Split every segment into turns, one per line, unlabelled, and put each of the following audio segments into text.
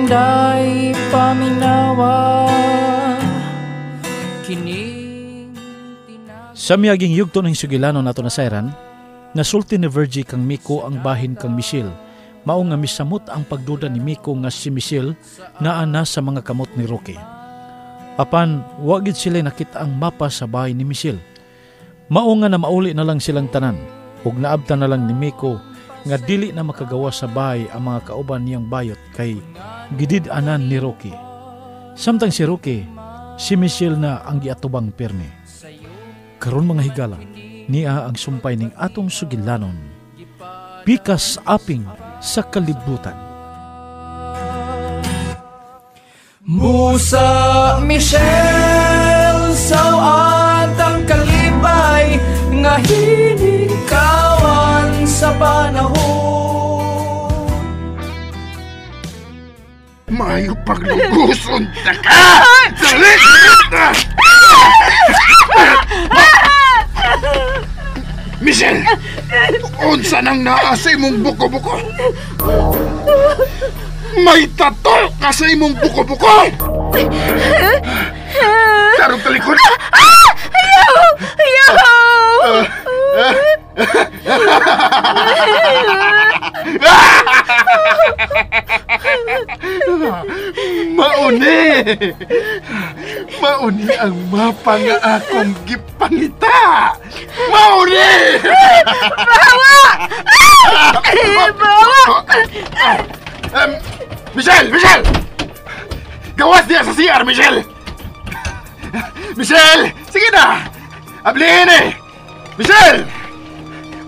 Inday paminawa kining
Sa miyaging yugto ng sugilano nato na sayran, nasulti ni Virgie kang Miko ang bahin kang Michelle. Mao nga misamot ang pagduda ni Miko nga si Michelle naa na sa mga kamot ni Rocky. Apan, wa gid sila nakita ang mapa sa bahay ni Michelle. Mao nga na mauli na lang silang tanan, ug naabtan na lang ni Miko nga dili na makagawa sa bahay ang mga kauban niyang bayot kay gidid-anan ni Rocky. Samtang si Rocky, si Michelle na ang giatubang pirmi. Karon mga higala, niya ang sumpay ning atong sugilanon. Pikas aping sa kalibutan.
Musa Michelle, sawad ang kalipay nga hinikawan sa panahon.
Mayo pagluguson ta ka! Dali! Michelle! Unsa nang naa sa imong buko-buko? May tato ka sa imong buko-buko! Tarong talikod!
Ayaw! Ayaw!
Mauni! Mauni ang mapa nga akong gipangita! Mauni!
Bawa! Bawa!
Michelle! Michelle! Gawas niya sa CR, Michelle! Michelle! Sige na! Ablihin eh! Michelle!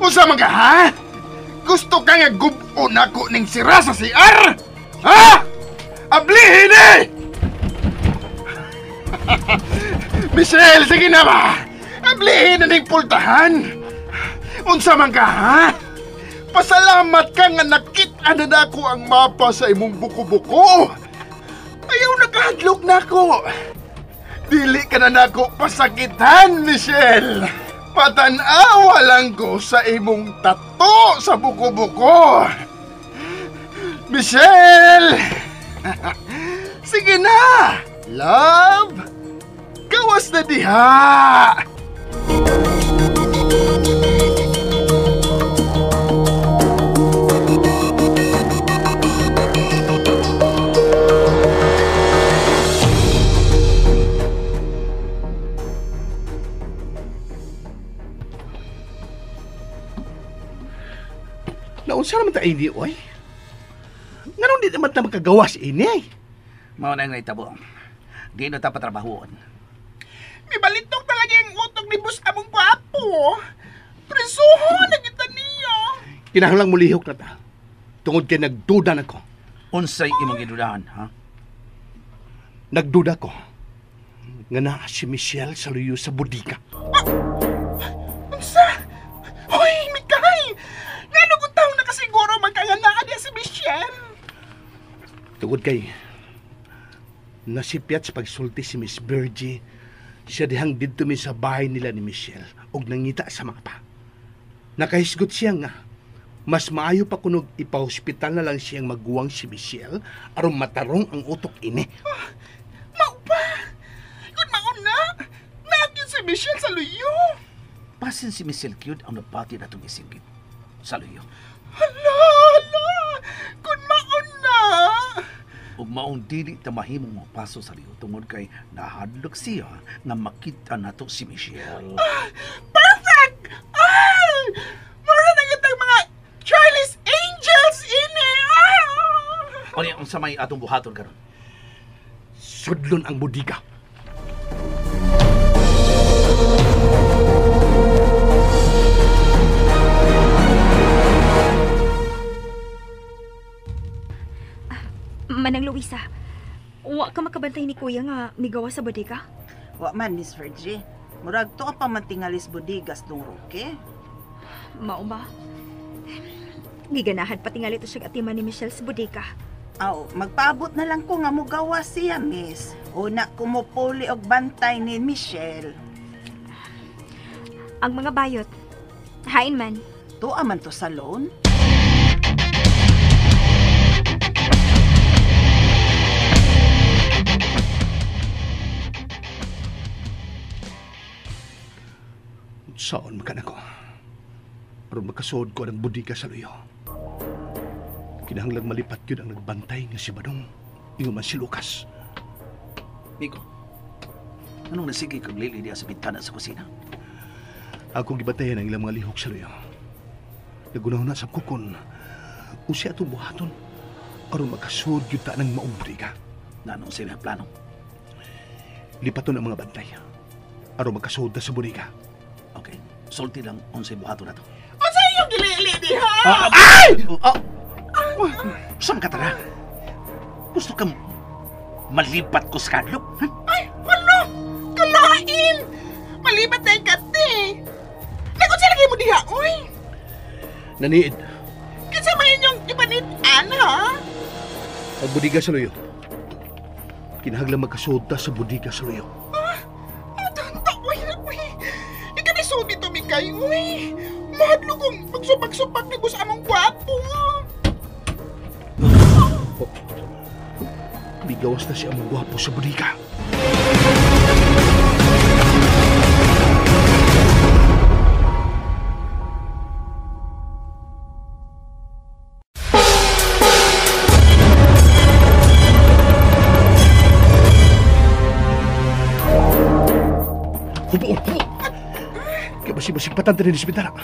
Unsa man ka, ha? Gusto ka nga gub-on ako ning sira sa CR? Ha? Ablihin eh! Michelle, sige na ba? Ablihin na ning pultahan! Unsa man ka, ha? Pasalamat ka nga nakit-an na ako ang mapa sa imong buko-buko! Ayaw nakahadlok na ako! Dili ka na nako pasakitan, Michelle! Patanawa lang ko sa imong tato sa buko-buko! Michelle! Sige na! Love! Gawas na diha!
Naunsa naman ta ini, oy? Nganong di naman ta makagawas ini?
Mao na ang naitabo. Di na ta patrabahoon.
Mibalitok talaga yung utok ni Boss among gwapo. Presuho na kita niya.
Kinahanglang mulihok na ta. Tungod kay nagduda na ko.
Unsay imong gidudahan, ha?
Nagduda ko nga naa si Michelle sa luyo sa bodega.
Unsa? Hoy, Mikay! Ngano kung taong nakasiguro magkaganaan niya si Michelle?
Tungod kay nasipyat sa pagsulti si Miss Virgie, siya dihang didto mi sa bahay nila ni Michelle og nangita sa mapa. Nakahisgot siya nga mas maayo pa kunog ipa-hospital na lang siyang maguwang si Michelle aron matarong ang utok ini.
Mao pa! Kung mauna, naagin si Michelle sa luyo.
Pasin si Michelle cute ang nagpati na itong isinggit sa luyo.
Hala, hala! Kung mauna!
Ug maong dili ta mahimong mapaso sa luyo tungod kay nahadlok siya nga makita nato si Michelle.
Perfect! Ay! Mura na kitang mga Charlie's Angels ini! Ah!
Ano yung sa may atong buhaton karon?
Sudlon ang bodega.
Manang Luisa, wa ka makabantay ni Kuya nga migawa sa bodega?
Wa man, Miss Virgie. Murag to ang pamantingalis bodegas dong Roque.
Mao ba? Giganahan patingali to siyang atiman ni Michelle sa bodega.
Aw, magpaabot na lang ko nga mugawa siya, Miss. Una kumupuli og bantay ni Michelle.
Ang mga bayot, hain man.
Tuwa man to sa loan.
Usaon man ka nako. Aron makasuod ko ng budiga sa luyo. Kinahanglang malipat yun ang nagbantay nga si Badong. Ingon man si Lucas.
Miko, anong nasige kang lili diya sa bintana sa kusina?
Akong gibantayan ang ilang mga lihok sa luyo. Nagunaw na sa kukon. Usi atong buhaton. Aron makasuod yun ta ng maong budiga.
Nanong sila plano?
Lipaton ang mga bantay. Aron makasuod ta sa budiga.
Okay, sulti lang unsay buhaton nato.
Unsa iyong gilili diha?
Ay! Oh! Saan ka tara? Gusto kang malipat ko sa kadlok? Huh?
Ay, wala! Kalain! Malipat na yung kati! Nagunsa lagi mo diha, uy!
Naniid.
Kinsa man inyong ipanitan, ha?
Ang budiga sa luyo. Kinahanglan magkasuod ta sa budiga sa luyo.
Tanta, uy, uy! Ikanisod ito, Mikay, uy! Mahadlo kong pagsupak-supak ni Bus among gwapo!
Bigawas na si among gwapo sa budiga. Hupo! Hupo! Kaya basig-basig patante rin sa bintana.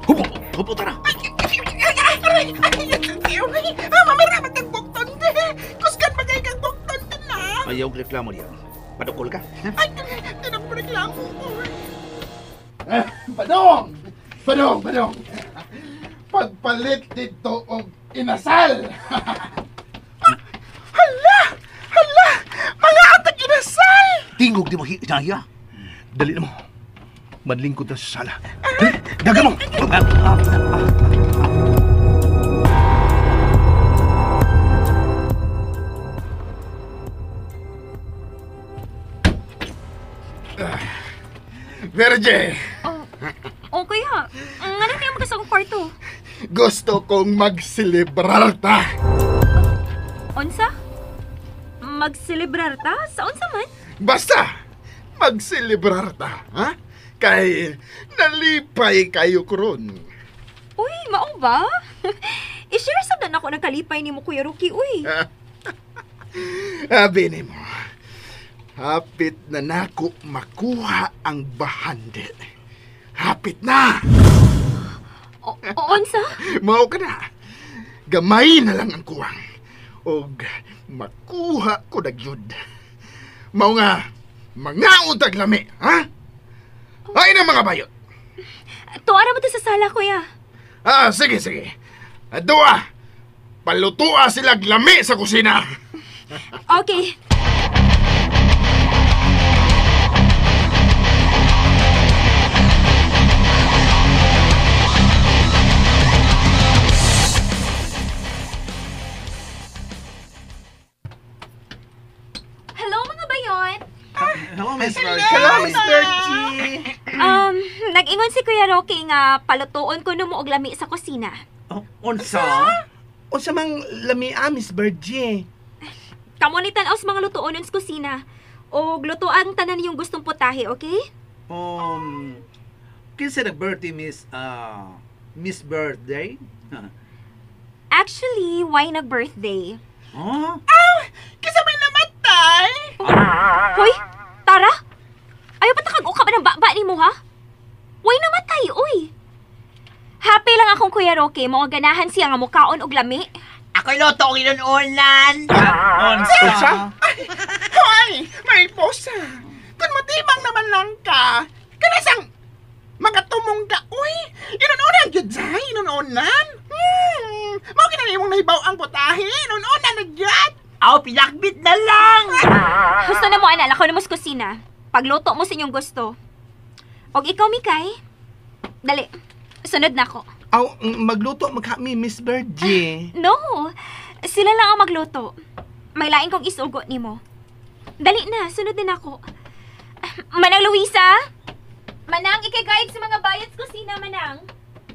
Hupo!
Hupo, tara!
Ay, aray! Ay, uy! Mamiramat ang bukton, te! Kusgan ba kayo kang bukton, te na?
Ayaw reklamo niya. Padukol ka?
Ay, di na ko reklamo, uy!
Badong! Badong! Badong! Pagpalit dito og inasal!
Hala! Hala! Mga atag inasal!
Tingog di mo hinaya.
Dali na mo. Manlingkod na sa sala. Dali! Daga mo!
Virgie!
Oh, kuya. Nga na mo sa akong kwarto?
Gusto kong magselebrar ta.
Unsa? Magselebrar ta? Sa unsa man?
Basta, magselebrar ta, ha? Kay nalipay kayo karon.
Uy, mao ba? I-share sab na nako ng kalipay nimo, Kuya Rocky, uy.
Abi nimo. Hapit na nako makuha ang bahandi. Hapit na.
Unsa?
Mao ka na. Gamay na lang ang kuwang. Og makuha ko na gyud. Mao nga mangaon tag lami, ha? Ay na mga bayot.
Tuwa na mo to sa sala, kuya.
Ah, sige, sige. Aduha. Palutua sila lami sa kusina.
Okay. Hello, mga bayon.
Hello, Miss Virgie.
Hello, Miss Virgie.
Nag-ingon si Kuya Rocky nga palutuon ko no mo og lami sa kusina.
Oh, unsa?
Unsa mang lami, Miss Virgie?
Kamo ni tan-aw sa mga lutuonon sa kusina. Og lutuan tanan yung gustong putahe, okay?
Kinsa nag-birthday, Miss Miss Birthday?
Actually, why nag-birthday?
Huh?
Kinsa may namatay?
Hoy, Tara! Ayaw pa takag-uka ba ng baba ni mo, ha? Why namatay, uy? Happy lang akong Kuya Rocky, mo ganahan siya nga mukaon og lami.
Ako'y loto ang inununan.
Unsa?
Hoy, may posa. Kung matibang naman lang ka, kanasang magatumong ka, uy. Inununan gyud say, inununan. Mao kina nimong nahibaw ang putahe, inununan na gyud.
Aw, pinakbit na lang.
Gusto na mo, ana, lakaw na mo sa kusina. Pagluto mo sa inyong gusto. Og ikaw, Mikay, dali, sunod na ako.
Aw, magluto magkami, Miss Virgie.
No, sila lang ang magluto. May lain kong isugo nimo. Dali na, sunod din ako. Manang Luisa! Manang, ikay-guide sa mga bayot sa kusina, Manang.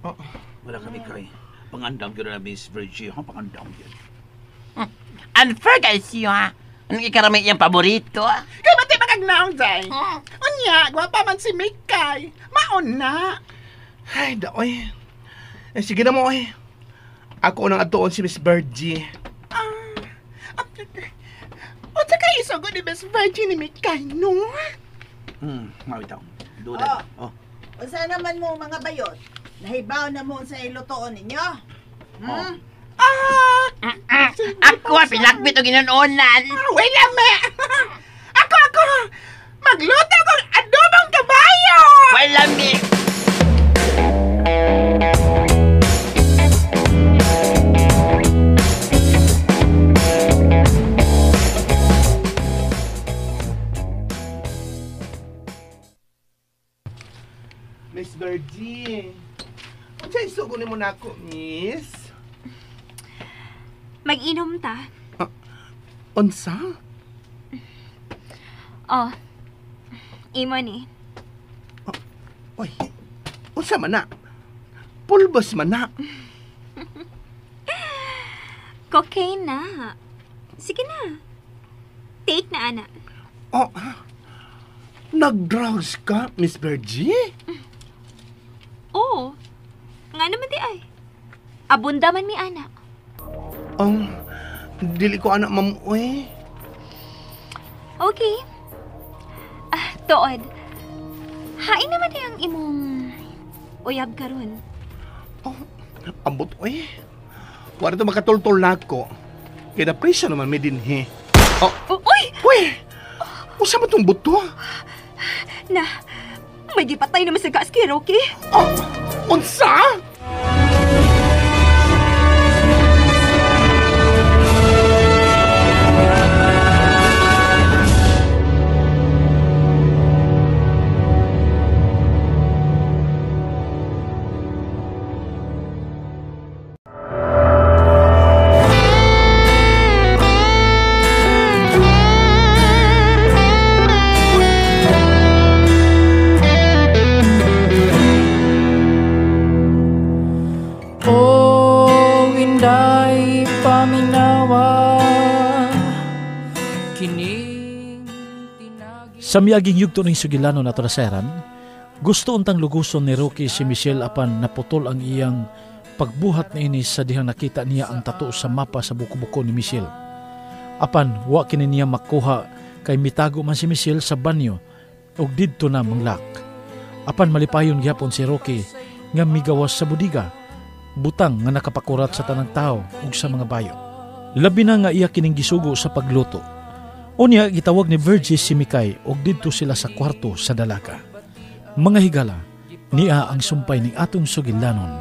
Oh, wala kami kay. Pangandam yun na, Miss Virgie. Ha? Pangandam yun.
Unfair kay siyo, ha? Anong ikarami iyang paborito, ha?
Kay mati mga kag naong, Jay. Unya, gwapa man si Mikay. Maon na.
Ay, daoy. Eh, sige na mo, oy. Ako nang atuon si Miss Virgie.
Unsa kay isugo ni Miss Virgie ni Mikay, no?
Mawitaw. Duda. Oh.
Unsa naman mo mga bayot? Nahibaw na mo sa ilutoon ninyo? Hmm?
Ah!
Ako, pinakbit og inununan.
Wait a minute! Ako! Magluto kong adobong kabayo!
Wala mi.
Miss Virgie, unsa isugo nimo nako, Miss?
Mag-inom ta.
Unsa?
Oh. Imo ni.
Oy. Unsa man na? Pulbos man na.
Cocaine na. Sige na. Take na, ana.
Oh. Nag-drugs ka, Miss Virgie?
Oo. Nga naman di ay. Abunda man mi, ana.
Oh, dili ko anak, ma'am, oy.
Okay. Ah, tuod. Hain naman di ang imong uyab karon.
Oh, ambot, oy. Wala to makatultol na ako. Kaya na presa naman may dinhi. Oh,
uy!
Uy! Usa man tong buto?
Na, may gipatay naman sa gas kay Rocky.
Oh, unsa?
Oh, inday paminawa kining tinagi.
Sa miaging yugto ning sugilano na traseran, gusto untang luguson ni Rocky si Michelle apan naputol ang iyang pagbuhat niini sa dihang nakita niya ang tato sa mapa sa buko-buko ni Michelle. Apan wa kini niya makuha kay mitago man si Michelle sa banyo ug didto na manglak. Apan malipayon gihapon si Rocky nga migawas sa budiga, butang nga nakapakurat sa tanang tao ug sa mga bayo. Labi na nga iya kining gisugo sa pagluto. Unya gitawag ni Virgie si Mikay ug didto sila sa kwarto sa dalaga. Mga higala, niya ang sumpay ning atong sugilanon.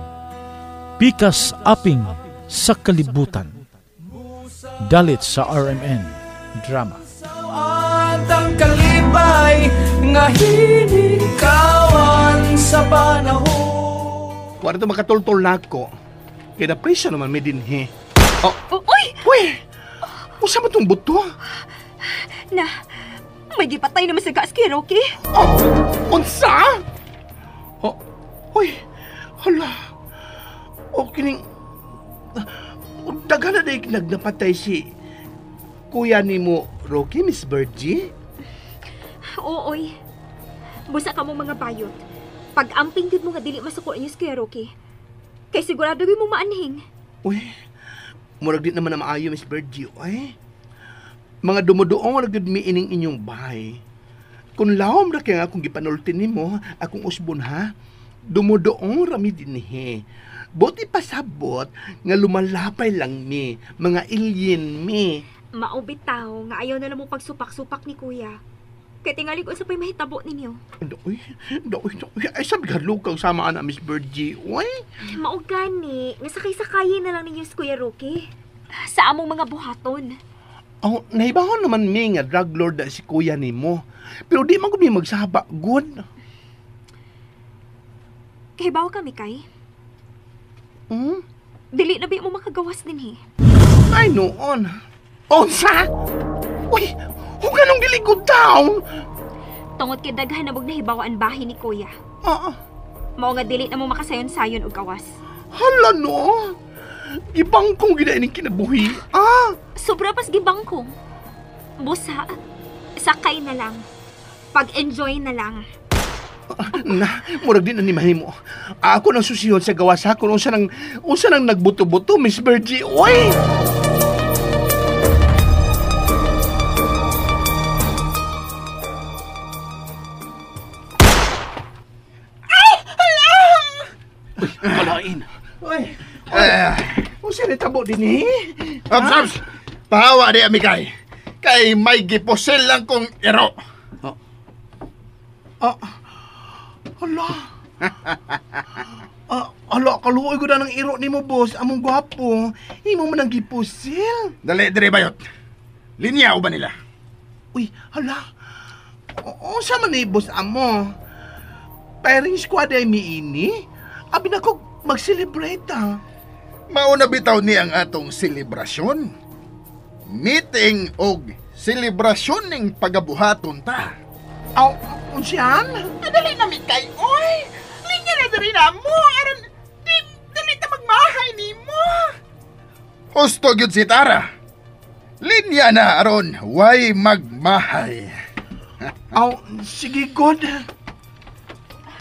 Pikas aping sa kalibutan. Dalit sa RMN Drama.
At ang kalipay nga hinikawan sa panahon.
Wala to makatultol na ako. Kaya na presa naman may dinhi. Oh,
Uy!
Uy! Usa man tong buto?
Na, may gipatay naman sa gas kay Rocky.
Oh, unsa? Oh, uy, hala. O kining, daghan na day nagnapatay si kuya ni mo, Rocky, Miss Virgie?
Oo, oy. Busa ka mo mga bayot. Pag-amping gid mo nga dili masuko inyo si Kuya Rocky. Kay sigurado gyud mo maanhing.
Uy, murag di naman na maayo, Miss Virgie, oy. Mga dumuduong ra gyud mi ining inyong bahay. Kung lawom ra kay nga akong gipanulti nimo, akong usbon ha, dumuduong ra mi dinhi. Buti pasabot nga lumalapay lang mi, mga alien mi.
Mao bitaw nga ayaw na lang mo pagsupak-supak ni Kuya. Kay tingali ko sa pay mahitabo ninyo.
Doy, doy, doy. Ay, sabi ka lukaw sama ana, Miss Virgie. Uy.
Mao gani, nga sakay-sakayin na lang ninyo si Kuya Rocky. Sa among mga buhaton.
Oh, nahibahon naman mi nga drug lord na si kuya nimo. Pero di man ko mi magsaba, good.
Kahibaw kami kay?
Hmm?
Dili na bi mo makagawas dinhi.
Ay, noon. Unsa? Uy, huwag ka nung dili ko down.
Tungod kay daghan na bug nahibawaan bahin ni kuya.
Ah.
Mao nga dili na mo makasayon-sayon og gawas.
Hala no. Gibangkong gid ining kinabuhi. Ah.
Sobra pas gibangkong. Busa, sakay na lang. Pag-enjoy na lang.
Na, murag din na ni mahimo. Ako nang susihon sa gawas ha kung unsa nang nagbuto-buto, Miss Virgie. Oy!
Ay! Hala!
Uy, malain.
Uy! Unsa ni tabo din eh?
Ops! Pahawa di amikay. Kay may gipusil lang kong iro.
Hala. Hala, kaluoy ko na ng iro ni mo, boss. Among gwapo. Imo man ang gipusil.
Dali, dire bayot. Linya o ba nila?
Uy, hala. Oo, sa man ni boss amo. Firing squad ay miini. Abi na ko mag-celebrate ah.
Mauna bitaw ni ang atong selebrasyon. Meeting og selebrasyon ning pagabuhaton ta.
Aw, unsyan?
Dali na mi kay oy. Linya na diri na mo aron dili ta magmahay nimo.
Husto gyud si Tara. Linya na aron way magmahay.
Aw, sige god.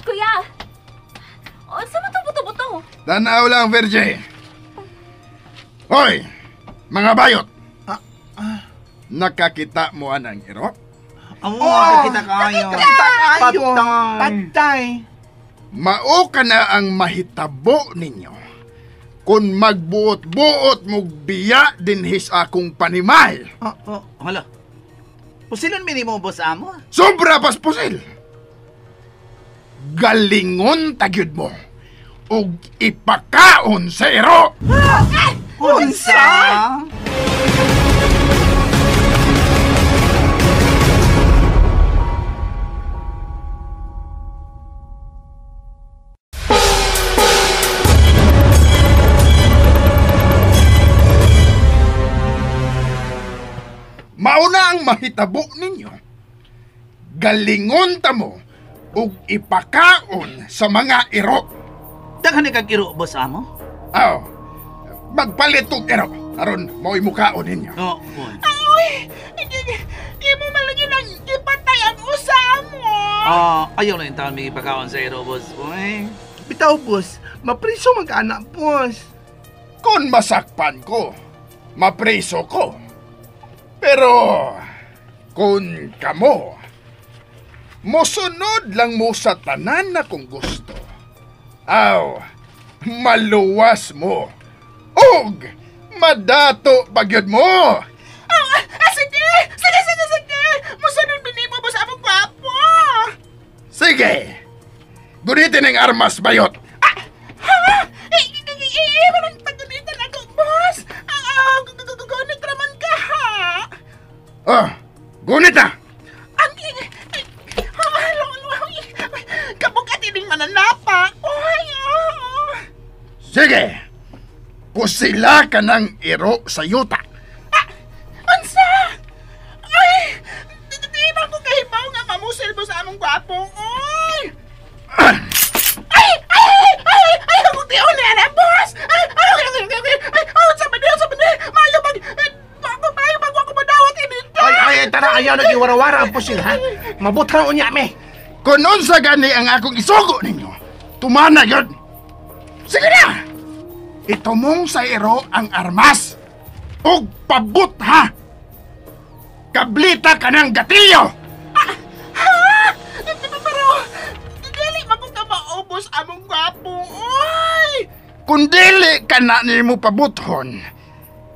Kuya. Unsa man to buto-buto?
Tanaw lang, Virgie. Hoy, mga bayot. Nakakita mo anang iro?
Oh, nakakita kayo.
Nakakita kayo. Patay.
Mao ka na ang mahitabo ninyo. Kung magbuot-buot mong biya dinhis akong panimal.
Hala. Pusilon minimo, boss amo?
Sobra pas pusil. Galingon tagyod mo. Ug ipakaon sa iro.
Unsa?
Mauna ang mahitabo ninyo. Galingon ta mo ug ipakaon sa mga iro.
Daghan ni kag iro, boss amo?
Aw, magpalit og iro aron mao'y mukaon ninyo.
Oh,
Ay, imo man lagi nang gipatay ang usa mo.
Ayaw na yung taon may ipakaon sa iro, boss. Uy.
Bitaw, boss. Mapriso man ka, anak, boss.
Kung masakpan ko, mapriso ko. Pero, kung kamo, mosunod lang mo sa tanan na kung gusto. Aw, maluwas mo. Ug, madato bagyod mo.
Sige! Sige, sige, sige! Mosunod binimo mo sa among gwapo!
Sige! Gunitin ang armas, bayot!
Ha? Walang pagunitan ako, boss! Gunit raman ka, ha?
Oh, gunit na!
Kabog at ining mananapa! Oy, oh.
Sige! Pusila ka ng iro sa yuta.
Unsa? Ay! Di ba ko kahibaw nga mamusil mo sa among gwapo? Oy! Ay! Ay! Ay! Ay! Ako tiyon na na, boss! Ay! Ay! Ay! Ay! Ay! Sa mani! Sa mani! Mayo mag... Mayo mag... Ako madawat ini!
Ay! Ay! Tara! Ayaw nagiwarawara ang pusil, ha? Mabutang unya, me!
Kung unsa gani ang akong isugo ninyo, tumana yun! Sige na! Itumong sa iro ang armas! Ug pabut, ha! Kablita ka ng gatilyo!
Ha? Pero, dili man ko ka maubos among gwapo, oy!
Kung dili ka na nimo pabuthon,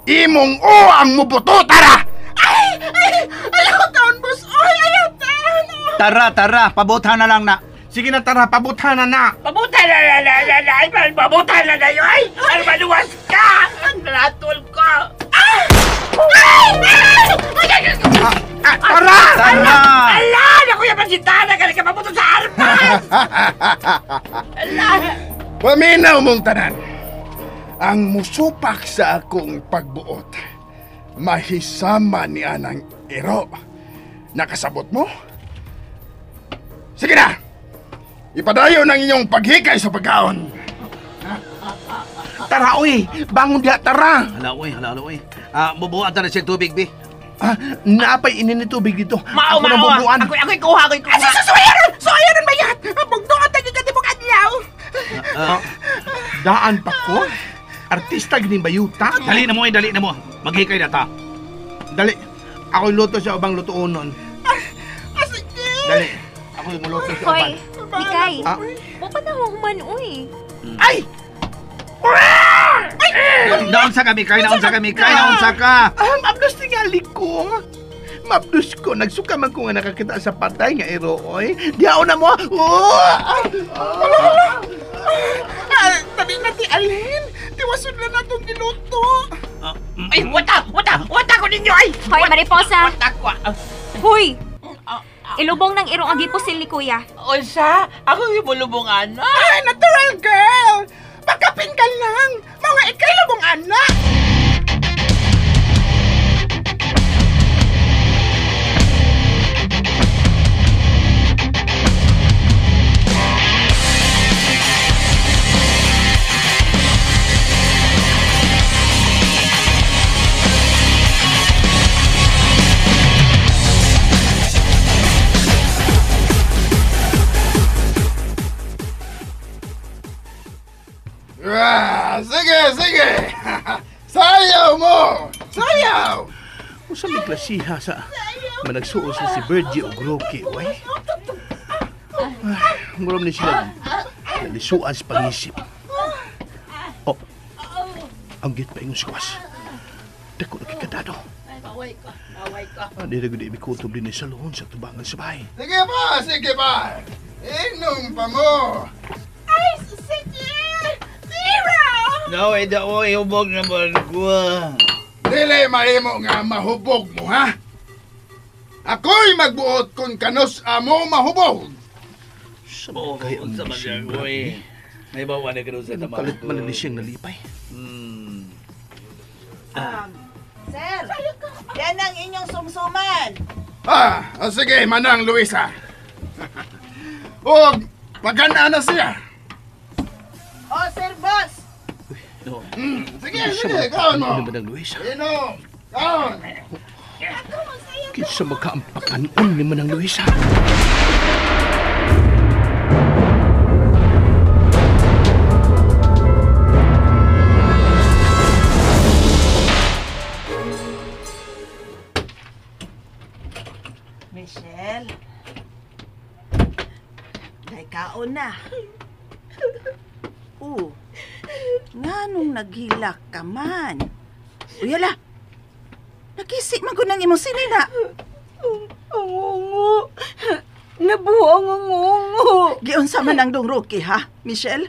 imong o ang mubuto, tara!
Ay! Ay! Ayaw taon, boss! Oy! Ayaw taon!
Tara, tara! Pabuthan na lang na!
Sige na, tara! Pabuthan na na!
Pabuthan na na na na na! Ay, pabuthan na na yun! Ay! Ay, maluwas ka! Ang ratol ko!
Ay! Ay! Ay!
Tara!
Tara!
Ala! Naku, yung pansitana! Galing ka pabuto sa armas! Ala!
Paminaw mong tanan! Ang musupak sa akong pagbuot, mahisama ni anang iro. Nakasabot mo? Sige na! Ipadayon ang inyong paghikay sa pagkaon.
Tara, uy! Bangon diha, tara!
Hala, uy! Hala, uy! Bubuan ta na siya tubig, bi.
Ah, naapay ini ni tubig dito.
Mao,
ako na
mao.
bubuan.
Ako, ako ikuha, ako ikuha. Asa, suwayaron! Suwayaron, bayat! Bugno ka tayo ka tibok adlaw.
Daan pa ko? Artista gining bayuta?
Dali na mo, eh, dali na mo. Maghikay na ta.
Dali. Ako'y luto sa ubang lutuonon.
Sige.
Dali. Ako'y muluto sa
Hoy,
uban.
Mikay.
Ah?
Wa pa na human, uy.
Ay!
Naunsa ka, Mikay, naunsa ka, Mikay, naunsa ka.
Ah, mabdos tingali ko. Mabdos ko. Nagsuka man ko nga nakakita sa patay nga ero, oy. Diyaon na mo. Oh!
Ah, dali na ti Alin. Tiwason na natong giluto. Ay, wata, wata, wata ko ninyo, ay!
Hoy, Mariposa.
Wata ko.
Hoy! Ilubong ng irong ang gipusil ni Kuya.
Unsa? Ako gibulubong ana.
Ay, natural girl! Pagkapin ka lang! Mga ikay lubong anak!
Ah, sige, sige! Sayaw mo! Sayaw!
Usa may klasiha sa managsuos na si Virgie o Rocky, oy. Ay, Muram ni sila nalisuan sa pangisip. Oh, ang git pa ingon squash. Dako na kikadado.
Away ko, away ko.
Di na gud imikutob din sa luhon sa tubangan sa bahay.
Sige pa, sige pa! Inom pa mo!
Ay, sige! Zero!
No, ay dao, ay hubog na ba ko.
Dili mahimo nga mahubog mo, ha? Ako'y magbuot kung kanus amo mahubog.
Sa mga kaya ang
Unsa man
gising,
siya, oy. May bawa na karon sa
Anong
tama.
kalit man na siyang nalipay.
Sir, yan ang inyong sumsuman.
Ah, oh, sige, Manang Luisa. Og pagana na siya.
O, Sir Boss.
Sige, sige, kaon mo.
Ano ba ng Luisa?
Inom, kaon.
Kinsa magkaampakanon ni Manang Luisa?
Michelle. Day kaon na. Oo. Nga nung naghilak ka man. Uyala. Nakisi man ko ng imong sinina.
Ang ungo. Nabuang ang ungo.
Giunsa man ang dong Rocky, ha, Michelle?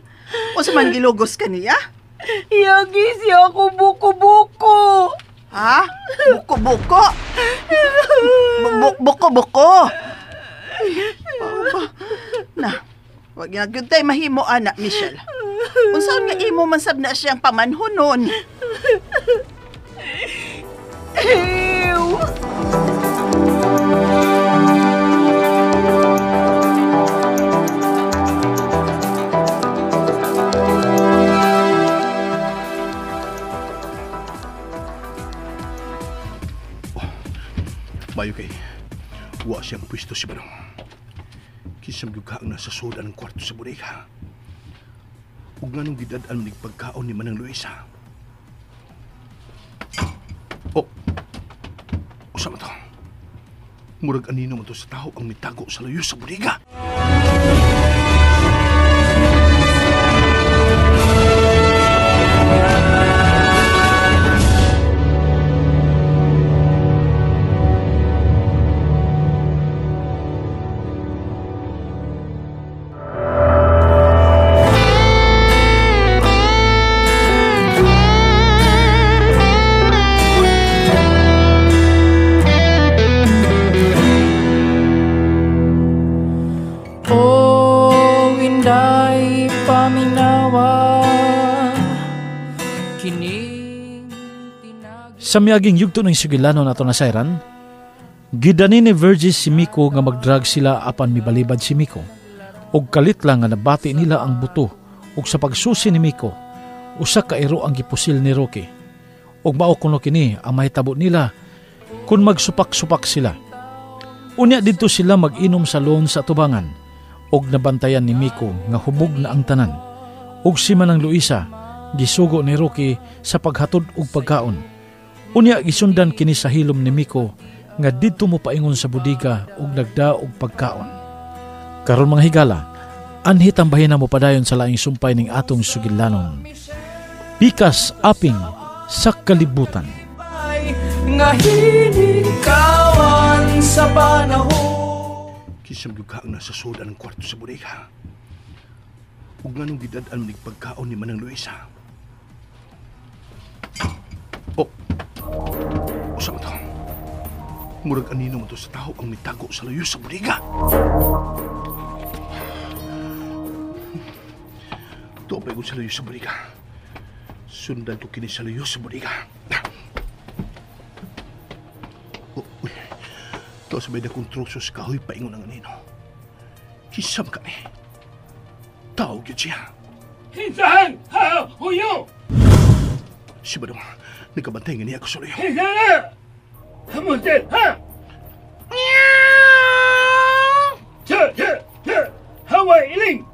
Unsa man gilugos ka niya?
Yagi siya ako buko-buko.
Ha? Buko-buko? Buko-buko? Na, wag na gyud tay mahimo ana, Michelle. Unsaon nga imo man sab na siyang pamanhunon?
Ew!
Mayo kay, wa siyang pwesto si Manong. Kisam gyud ka ang nasa sudan ng kwarto sa bodega. Ug nganong gidad-an man pagkaon ni Manang Luisa. Oh, usa man to. Murag anino man to sa tao ang mitago sa layo sa bodega.
Oh, inday paminawa kining tinagi
Sa miaging yugto ng sugilano nato na sayran, gidani ni Virgie si Miko nga magdrag sila apan mibalibad si Miko. Og kalit lang nga nabati nila ang buto ug sa pagsusi ni Miko, usa ka iro ang gipusil ni Rocky. Ug mao kuno kini ang mahitabo nila Kung magsupak-supak sila. Unya didto sila mag-inom sa loon sa tubangan og nabantayan ni Miko nga hubog na ang tanan. Ug si Manang Luisa gisugo ni Rocky sa paghatod og pagkaon. Unya gisundan kini sa hilom ni Miko nga didto mo paingon sa budiga ug nagda og pagkaon. Karon mga higala, anhi tambahin na mo padayon sa laing sumpay ning atong sugilanon. Pikas aping sa kalibutan.
Nga hinikawan sa panahon.
Kisam gyud ka ang nasa sudan ng kwarto sa bodega. Ug nganong gidad-an man pagkaon ni Manang Luisa. Oh. Usa man to. Murag anino man to sa tao ang mitago sa layo sa bodega. Tuo pa sa layo sa bodega. Sundan ko kini sa layo sa bodega. Oh, uy. Tuo sa may dakong troso sa kahoy paingon ang anino. Kisam ka ni. Tao gyud siya.
Hinsahan! Ha! Huyo!
Si Badong, nagkabantay nga niya ako sa layo.
Hinsahan! Hamuntin! Ha! Cha! Cha! Cha! Hawa iling!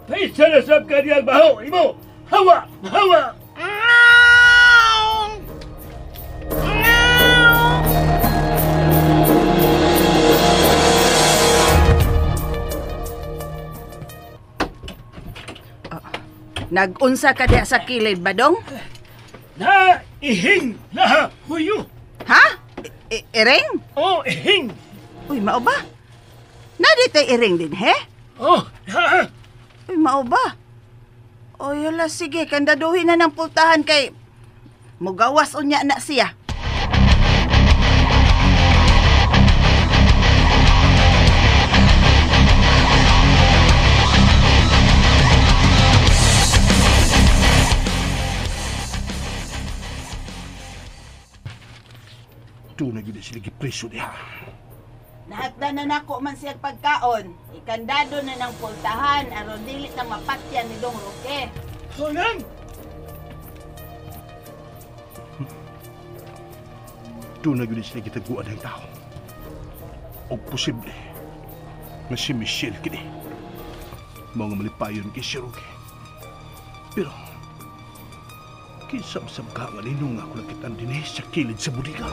Paisa na sab ka diyang baho! Imo! Hawa! Hawa!
Nagunsa ka diha sa kilid, Badong?
Na! Ihing! Na! Huyo!
Ha? Iring?
Oh, ihing!
Uy, mao ba? Na dito'y iring din, he?
Oh, ha!
Uy, mao ba? Oy, hala, sige, kandaduhin na ng pultahan kay mugawas unya na siya.
Doon na gina sila gipreso niya.
Nahakda na nako man siya pagkaon. Ikandado na ng pultahan aron dili na mapatyan ni Dong Roque.
Holang!
Doon na gina sila gitaguan ng tao. O posible nga si Michelle kini. Mga malipayon kay si Roque. Pero kisam-sam ka nga ninong ako nakitaan din sa kilid sa budiga.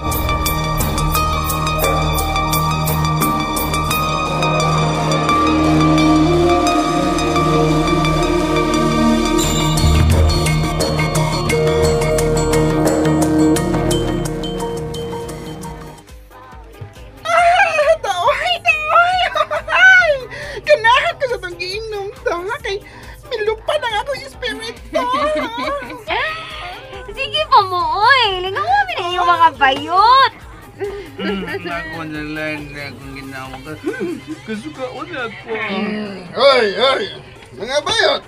Ah, taoy, taoy! Ganahan ko sa itong giinom to, ha? Kay milupa na nga akong espiritu.
Sige pa mo, oy. Lingaw mo na iyong mga bayot.
Ako na lang akong ginawa ka. Kasukaon ako.
Oy, oy! Mga bayot!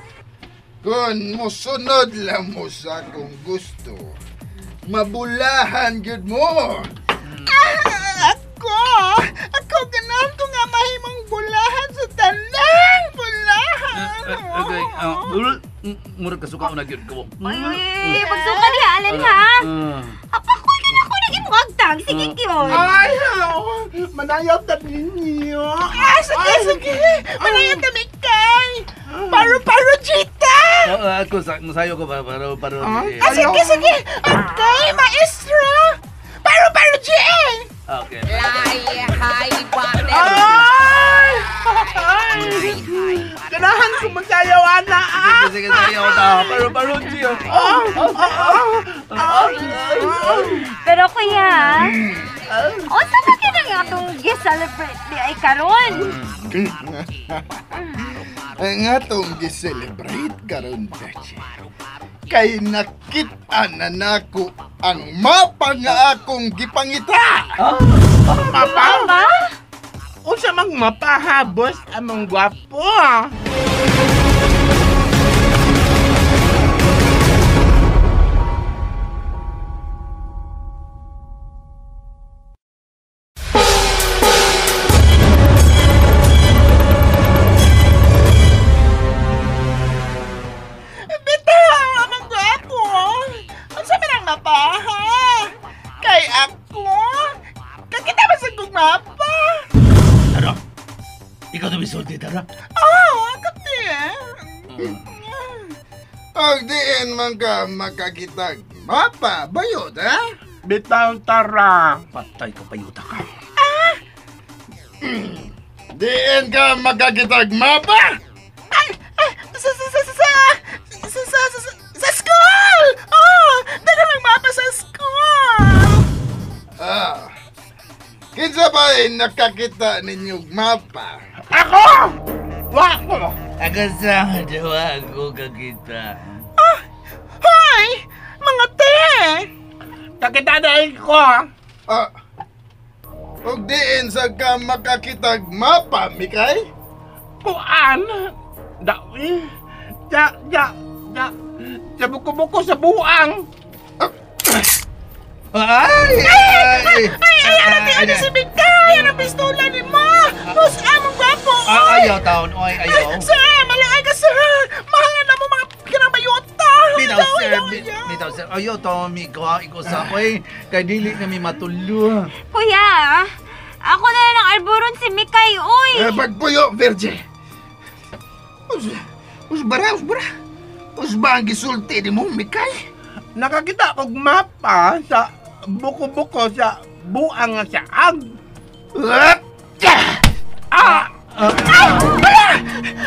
Kung musunod lang mo sa akong gusto, mabulahan gyud mo!
Ah, ako! Ako ganahan ko nga mahimong bulahan sa tanang bulahan!
Okay, murag kasukaon na gyud ko.
Uy, uy, magsuka niya, Alan, ha? Apakoy ka na ako naging muagtang. Sige, Kyon.
Ay, manayaw ta ninyo. Ah, sige, sige. Manayaw ta mikay. Paro-paro, Gita.
Ako, masayo ko paro-paro.
Ah, sige, sige. Okay, maestro. Paro-paro, G.
Okay.
Ay! Ganahan ko magsayaw, ana.
Sige, sige, sayaw ta. Paro-paro, G.
Pero kuya, unsa ba kini nga atong gi-celebrate di ay karon?
Ang atong gi-celebrate karon, Beche. Kay nakit-an na nako ang mapa nga akong gipangita.
Mapa? Unsa mang mapa ha, boss? Among gwapo ah. Bitaw, among gwapo. Unsa man ang mapa ha? Kay ako, mapa.
Tara. Ikaw to misulti, tara.
Oh, kati.
Og diin man ka makakitag mapa, bayot, ha?
Bitaw, tara.
Patay ka, payuta ka.
Ah!
Diin ka makakitag mapa?
Ay, ay, sa school! Oh, daghang ang mapa sa school!
Ah, kinsa ba ay nakakita ninyong mapa?
Ako! Wa ko!
Ako sa dawa ako kakita.
Ah, hoy! Mga te! Kakita dahil ko!
Ah, ug diin sa ka makakitag mapa, Mikay?
Kuan! Dawi! Ja, ja, ja! Sa buko-buko sa buang!
Ay!
Ay! Ay! Ay! Ay! Ay! Si Mikay! Ang pistola ni mo! Boss, among gwapo!
Ayaw taon! Oy, ayaw!
Sir! Malaay ka, sir! Mahal na mo mga kinamayota!
Bitaw, sir! Bitaw, sir! Ayaw taon, Miko! Ikaw sa ako'y kay dili na mi matulo.
Kuya! Ako na lang alburon si Mikay, oy!
Pagpuyo, Virgie! Usbara, usbara! Usba ang gisulti ni mo, Mikay?
Nakakita kog mapa sa buko-buko sa buang nga saag. Ah! Ay! Wala!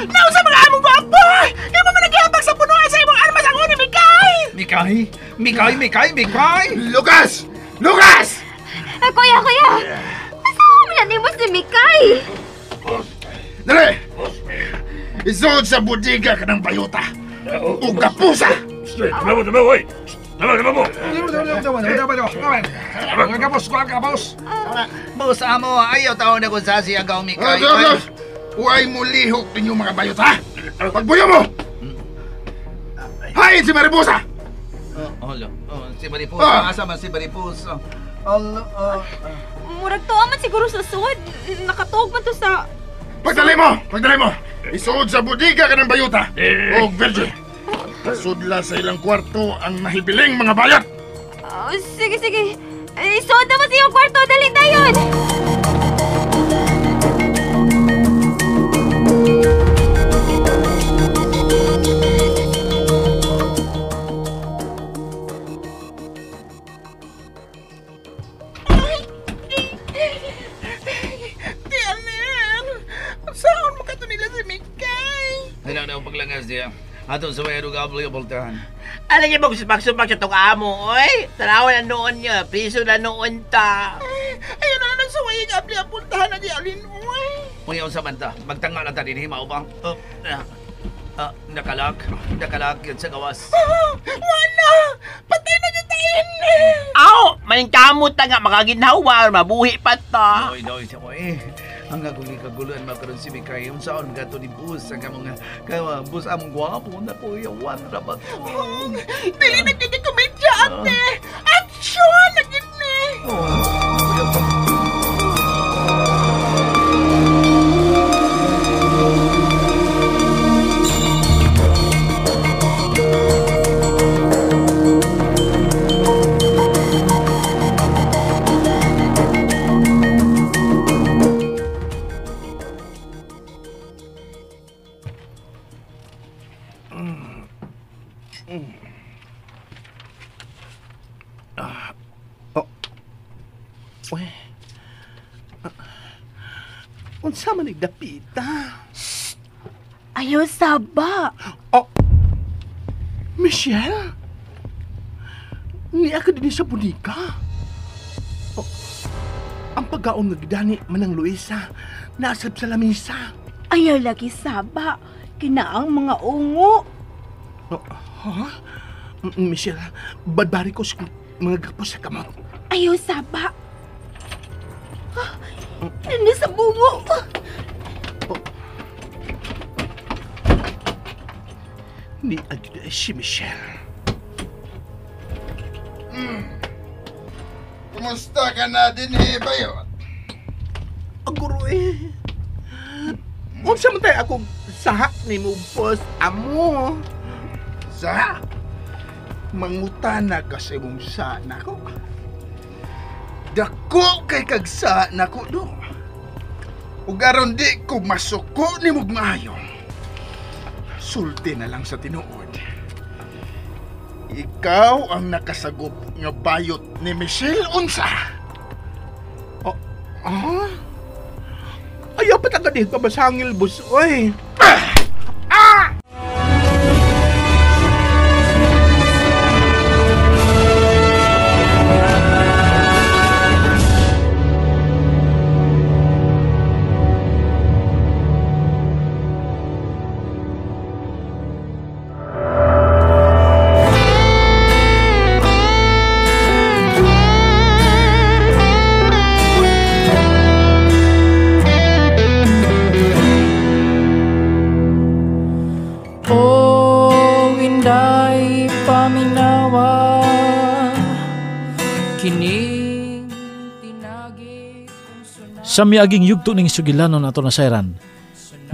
Nausa mga among gwapo! Imo man naghihabag sa punuan sa imong armas ang una, Mikay!
Mikay! Mikay! Mikay! Mikay!
Lucas! Lucas!
Kuya, kuya! Asawa mo na nimo si Mikay!
Dali! Isuod sa bodega ka ng bayota! O kapusa!
Tama mo, tama mo, oy! Tama, tama mo!
Kapos, kapos! Boss, amo, ayaw taon na kung sa siya ka, Mikay.
Huwag mo lihok ninyo mga bayot, ha? Pagbuyo mo! Hain si Mariposa!
Hala, si Mariposa, asa man si Mariposa?
Murag tuwa man siguro sa sud. Nakatuog man to sa...
Pagdali mo! Pagdali mo! Isuod sa bodega ka ng bayota! O, Virgil! Sudla sa ilang kwarto ang nahibiling mga bayot!
Sige, sige. Isuod naman sa iyong kwarto. Dali tayo!
Saan mo kato nila si Mikay?
Ano na ang paglangas niya? Atong sa mga ruga-abli-abultahan.
Alam niyo, magsubak-subak sa itong amo, oy. Tanawa na noon niya. Piso na noon ta.
Ayun na lang sa wayang abli-abultahan na di alin, oy.
Uy, sa banta. Magtanga lang ta din, himaw ba? Nakalak. Nakalak yun sa gawas.
Wala! Patay na niya tayo!
Aw! Maningkamot ta nga, makaginawa. Mabuhi pa ta.
Oy, oy, oy. Ang akong ikaguluhan makaroon si Mikay. Yung saan gato ni Bus. Ang kamong Bus among gwapo na po. Yawan rabat ko.
Dili na kaya komedya, ate! Action! Nagin ni!
Unsa man nagdapita?
Shh! Ayaw saba!
Oh! Michelle? Niya ka din sa bunika. Oh, ang pagkaon nga gidani manang Luisa, nasab sa lamisa.
Ayaw lagi saba. Kinaang mga ungo.
Oh, ha? Michelle, badbari ko sa mga gapos sa kamot.
Ayaw saba. Nani sa bungo.
Oh. Ni agad si Michelle.
Kumusta ka na din, eh, bayot?
Aguro eh. Unsa man tayo akong sahak ni mo, boss, amo?
Sa? Mangutana ka sa imong sana ko. Dako kay kagsa nako do. Ug aron di ko masuko nimog maayo. Sulti na lang sa tinuod. Ikaw ang nakasagop nga bayot ni Michelle unsa.
Oh, ah? Ayaw pa taga di ka basangil, boss. Oy. Ah!
Sa miaging yugto ning sugilanon ato nasayran,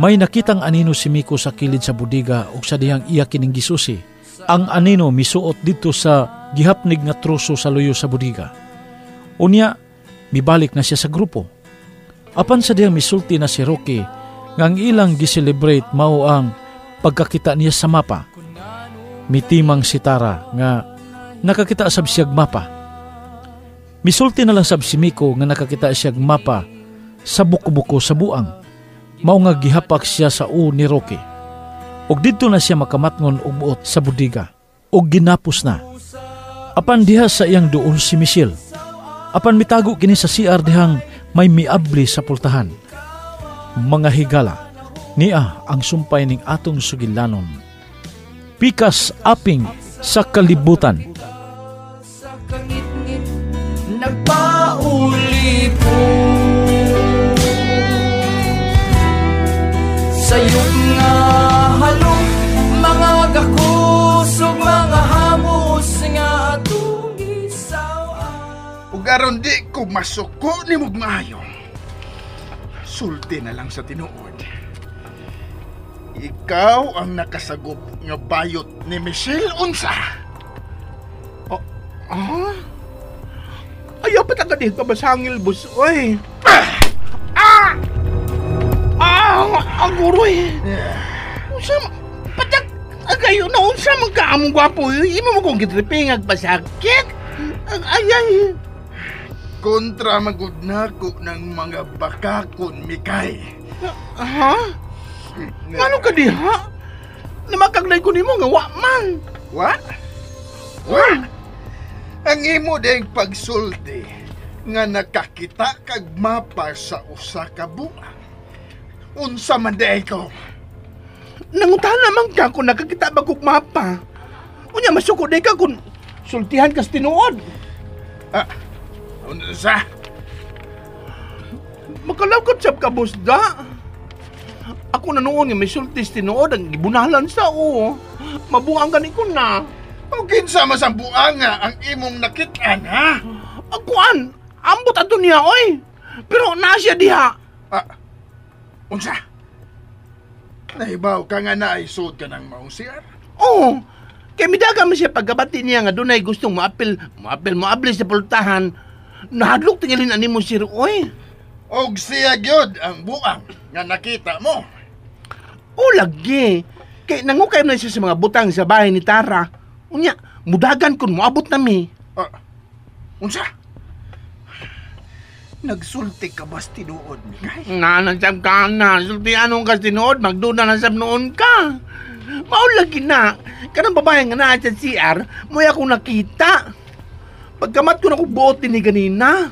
may nakitang anino si Miko sa kilid sa budiga ug sa dihang iya kining gisusi. Ang anino misuot didto sa gihapnig nga troso sa luyo sa budiga. Unya, mibalik na siya sa grupo. Apan sa dihang misulti na si Rocky nga ang ilang giselebrate mao ang pagkakita niya sa mapa. Mitimang si Tara nga nakakita sab siyag mapa. Misulti na lang sab si Miko nga nakakita siyag mapa sa buko-buko sa buang. Mao nga gihapak siya sa u ni Rocky. Og didto na siya makamatngon og buot sa budiga. Og ginapos na. Apan diha sa iyang duol si Michelle. Apan mitago kini sa CR dihang may miabli sa pultahan. Mga higala, niya ang sumpay ning atong sugilanon. Pikas aping sa kalibutan.
Sa kangitngit nagpauli po. Sayop nga halong mga gakusog, mga hamos nga atong gisaw-an.
Ug aron di ko masuko nimog maayo. Sulti na lang sa tinuod. Ikaw ang nakasagop nga bayot ni Michelle unsa.
Oh, ah? Ayaw pa taga di ka basangil, boss. Oy. Ah! Ah! Ang guroy. Unsa patak agayo na unsa man ka among gwapo. Imo mo kong gitriping agpasakit. Ay ay.
Kontra magud nako ng mga bakakon Mikay.
Ha? Ngano ka diha? Namakaglay ko nimo nga wa man.
Wa? Wa? Ang imo ding pagsulti nga nakakita kag mapa sa usa ka buang. Unsa man di ko?
Nangutana man ka kung nakakita ba kog mapa. Unya masuko di ka kung sultihan kas tinuod.
Ah, unsa?
Makalawkot sab ka busda. Ako na noon nga may sultis tinuod ang gibunalan sa o. Mabuang gani ko na.
O kinsa mas ang buanga ang imong nakit-an, ha?
Akuan, ambot ato niya oy. Pero naa siya diha.
Ah, unsa? Nahibaw ka nga naisod ka ng maong CR?
Oo. Kay midaga man siya pagkabati niya nga dunay gustong moapil, moabli sa pultahan. Nahadlok tingilin ani mo sir oy.
Og siya gyud ang buang nga nakita mo.
O lagi. Kay nangukay man siya sa mga butang sa bahay ni Tara. Unya, mudagan kun moabot nami.
Unsa? Nagsulti ka ba tinuod, Mikay?
Nga, ka na. Sulti anong kas tinuod, magduda na sab noon ka. Mao lagi na. Kanang babae nga naa sa CR, mo'y akong nakita. Pagkamat ko na ko buot din ni ganina.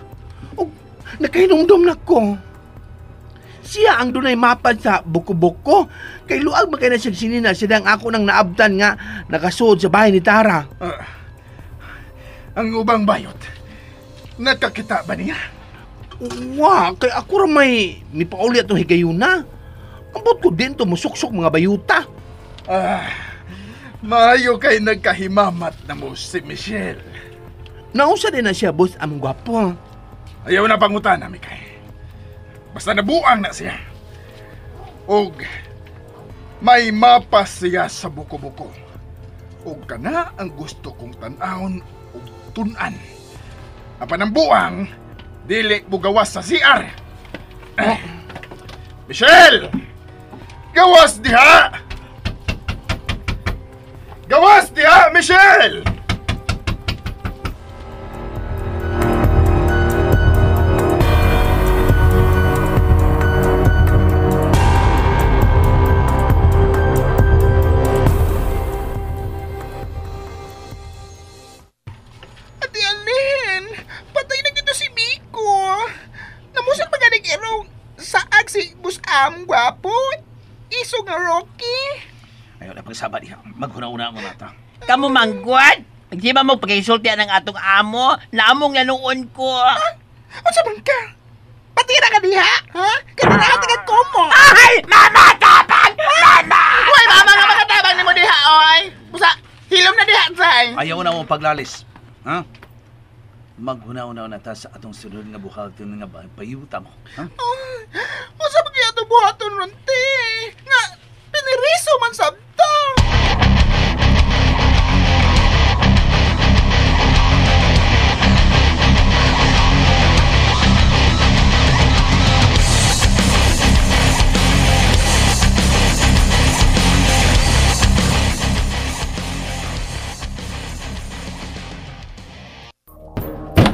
O, nakahinumdum na ko. Siya ang dunay mapa sa buko-buko. Kay luag makay na siya sinina, siya ang ako nang naabtan nga nakasuod sa bahay ni Tara.
Ang ubang bayot, nakakita ba niya?
Wa, kay ako ra may mipauli atong higayuna. Ambot ko din to musuksok mga bayuta.
Maayo kay nagkahimamat na mo si Michelle.
Nausa din na siya, boss, among gwapo.
Ayaw na pangutana, Mikay. Basta nabuang na siya. Og may mapa siya sa buko-buko. Og kana ang gusto kong tan-awon og tun-an. Apan ang buang, Dili mo gawas sa CR. Michelle! Gawas diha! Gawas diha, Michelle!
Ate Alin, patay na dito si Miko. Namusal pa ganing irong saag si Busam, gwapo. Iso nga Rocky.
Ayaw na pagsaba diha. Maghuna-una mo nata.
Kamu manggwad? Di ba mo pag-insulti ng atong amo? Naamong nanuon ko.
Unsa man ka? Patira ka diha, ha? Kanina ka ko mo.
Ay! Mama, tabang! Mama!
Uy, mama nga makatabang nimo diha, oy. Busa, hilom na diha, Zay.
Ayaw na mo paglalis. Ha? Maghuna-una na ta sa atong sunod nga buhaton nga payuta mo. Ha?
Unsa ba kaya itong buhaton ron, te? Nga, piniriso man sabta.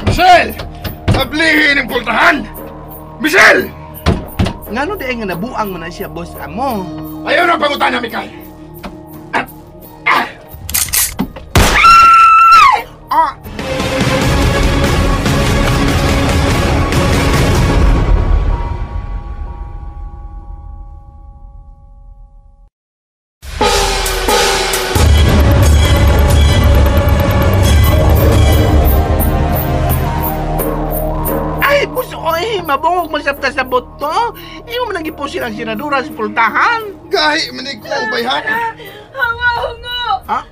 Michelle! Ablihin ang pultahan! Michelle!
Ngano di nga nabuang man na siya, boss amo?
Ayaw na pangutana, Mikay!
Ah!
Ay, boss, oy, mabungog man sabta sa boto. Imo man ang gipusil ang sinadura sa pultahan.
Gahi manig ko, ubay ha?
Hungo,
Ha?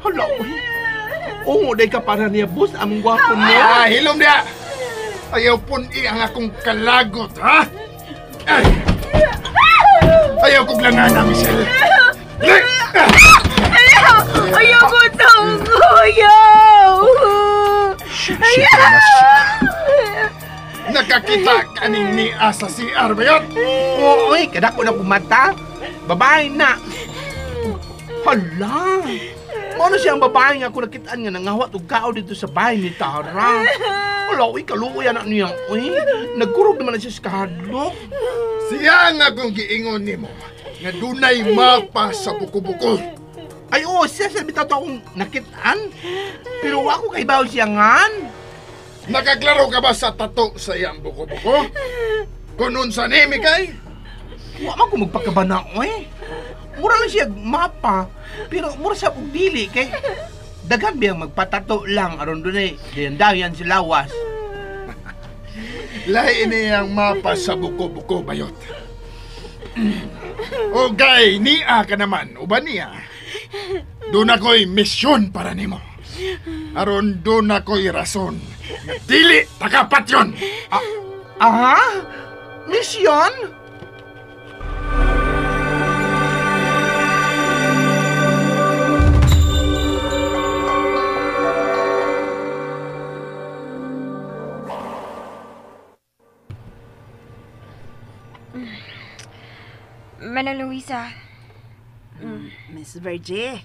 Hala, oy. Oo, day ka para niya, boss, among gwapo mo.
Ah, hilom niya! Ayaw pun-i ang akong kalagot, ha? Ay! Ayaw kong langana, Michelle!
Ayaw! Ayaw ko sa hungo! Ayaw! Ayaw!
Nakakita ka ni Nia sa CR ba yun?
Oo, oy, kadako na kumata. Babae na. Hala! Mano siya ang babae nga ako nakitaan nga nangawat og kao dito sa bahay ni Tara. Hala, uy, kaluoy anak niya, uy. Nagkurog naman na siya sa kahadlok.
Siya nga akong giingon nimo nga dunay mapa sa buko-buko.
Ay, oo, siya sa bitaw to akong nakitaan. Pero ako kay baw siya ngan.
Nakaklaro ka ba sa tato sa iyang buko-buko? Kung unsa ni, Mikay?
Wa man ko magpakabana, oy. Mura lang siya mapa, pero mura siya og dili kay daghan biyang magpatato lang aron dunay dayan si lawas.
Lahi ini ang mapa sa buko-buko, bayot. Okay, niya ka naman, uban niya. Doon ako'y misyon para nimo. Aron doon ako'y rason. Nga dili takapat yun.
Aha? Misyon?
Mana Luisa,
Miss Virgie,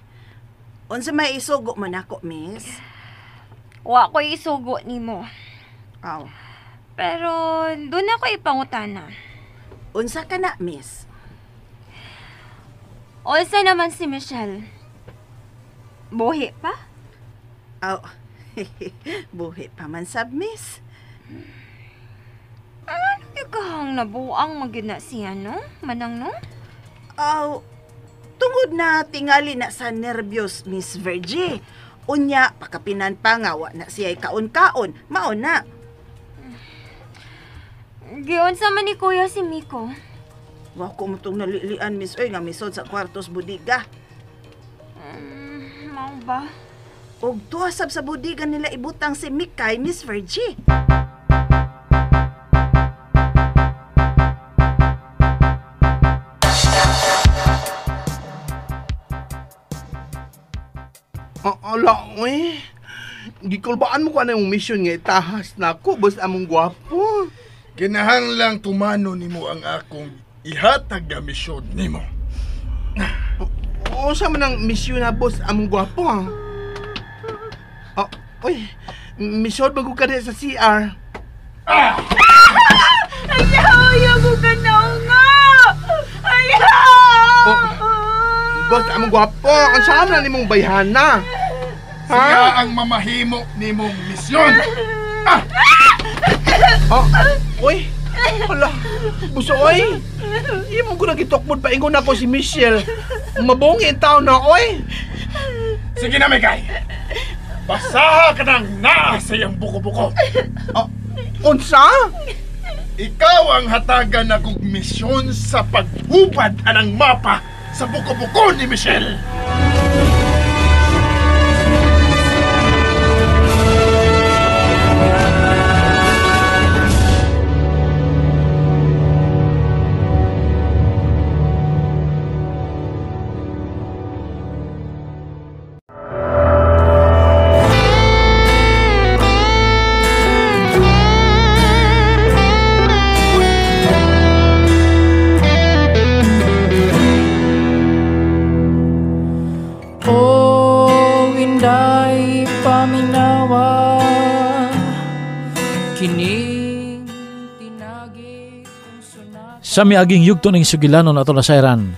unsa may isugo man ako, miss?
Wa ko isugo nimo.
Aw.
Pero doon ako ipangutana.
Unsa ka na, miss?
Unsa naman si Michelle? Buhi pa?
Aw. Buhi pa man sab, miss.
Ano kang nabuang magyud na siya, no? Manang, no?
Aw, tungod na tingali na sa nervyos, Miss Virgie. Unya, pakapinan pa nga, wa na siya'y kaon-kaon. Mao na.
Giunsa man ni Kuya si Miko.
Wa ko mo tong nalilian, Miss Oy, nga misod sa kwartos budiga.
Mao ba?
Og tuwa sab sa budiga nila ibutang si Mikay, Miss Virgie.
Ala, uy. Gikulbaan mo ko na yung mission nga itahas na ako, boss among gwapo.
Kinahanglang tumano nimo ang akong ihatag nga misyon nimo.
O sa man ang misyon na, boss among gwapo, ha? Oh, uy, misyon bago ka sa CR.
Ah!
Ayaw! Ayaw ko ka na nga! Ayaw!
Oh, boss among gwapo, ang saan na nimong bayhana?
Ha? Siya ang mamahimo nimong misyon. Ah!
Oh, uy! Hala, buso, oy! Imo ko nagitokmod paingon ako si Michelle. Mabungi ang tao na, oy!
Sige na, Mikay! Basaha ka nang naa sa iyang buko-buko.
Oh, unsa?
Ikaw ang hatagan akong misyon sa paghubad anang mapa sa buko-buko ni Michelle.
Sa miaging yugto ning sugilanon ato nasayran,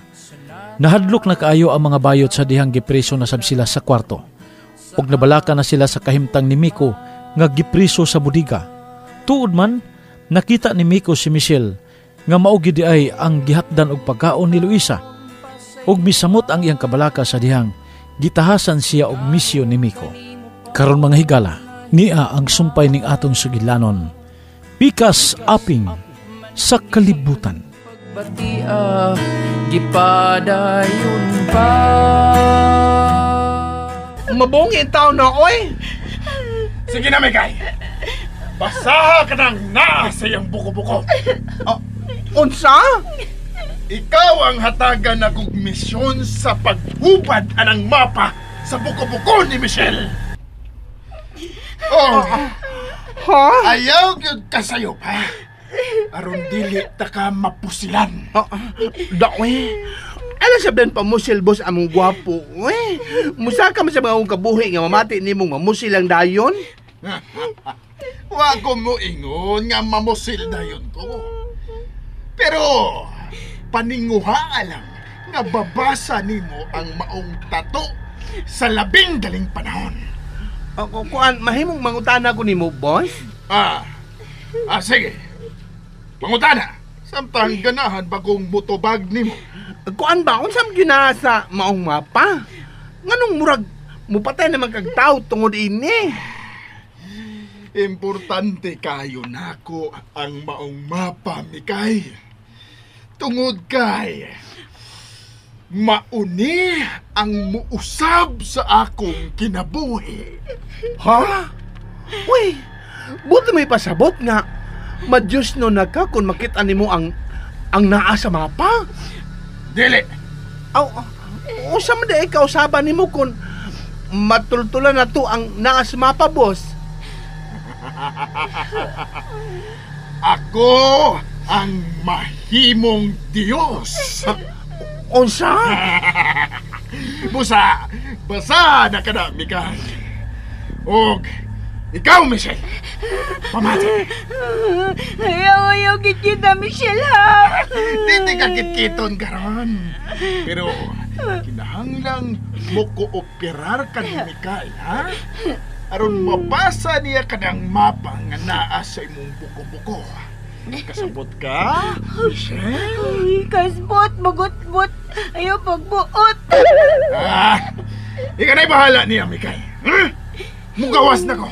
nahadlok na kaayo ang mga bayot sa dihang gipreso na sab sila sa kwarto. Og nabalaka na sila sa kahimtang ni Miko nga gipreso sa budiga. Tuod man, nakita ni Miko si Michelle nga mao gid ay ang gihatdan og pagkaon ni Luisa. Og misamot ang iyang kabalaka sa dihang gitahasan siya og misyon ni Miko. Karon mga higala, nia ang sumpay ning atong sugilanon. Pikas aping sa kalibutan.
Pagbatia, gipadayon pa.
Mabungi ang tao na, oy!
Sige na, Mikay! Basaha ka nang naa sa iyang buko-buko.
Oh, unsa?
Ikaw ang hatagan akong misyon sa paghubad anang mapa sa buko-buko ni Michelle. Oh,
ha?
Ayaw gyud kasayo pa. Aron dili ta ka mapusilan.
Oh, dawe. Ala sa ben pamusil boss among gwapo. Uy, musaka man sa mga akong kabuhi nga mamati nimong mamusil ang dayon.
Wa ko moingon nga mamusil dayon ko. Pero paninguha lang nga babasa nimo ang maong tato sa labing daling panahon.
Ako kuan mahimong mangutana ko nimo, boss?
Ah, sige. Mangutana. Samtang ganahan bagong mutubag nimo.
Kuan ba unsa man gyud na sa maong mapa? Nganong murag mupatay naman kag tawo tungod ini?
Importante kayo nako ang maong mapa, Mikay. Tungod kay mauni ang muusab sa akong kinabuhi.
Ha? Uy, buti may pasabot nga. Madyos no na ka kung makita nimo ang naa sa mapa.
Dili.
Aw, usa man di kausaban nimo kung matultulan na to ang naa sa mapa, boss.
Ako ang mahimong Diyos.
Unsa?
Busa, basa na ka na, Mikay. Og ikaw, Michelle, pamati.
Ayaw, ayaw, kita, Michelle, ha?
Hindi ka kitkiton karon. Pero kinahanglang mo kooperar ka ni Mikay, ha? Aron mabasa niya kanang mapa nga naa sa imong buko-buko. Kasabot ka, Michelle?
Uy, kasbot, magot-bot. Ayaw pagbuot.
Ah, ikaw na'y bahala niya, Mikay. Hmm? Mugawas na ko.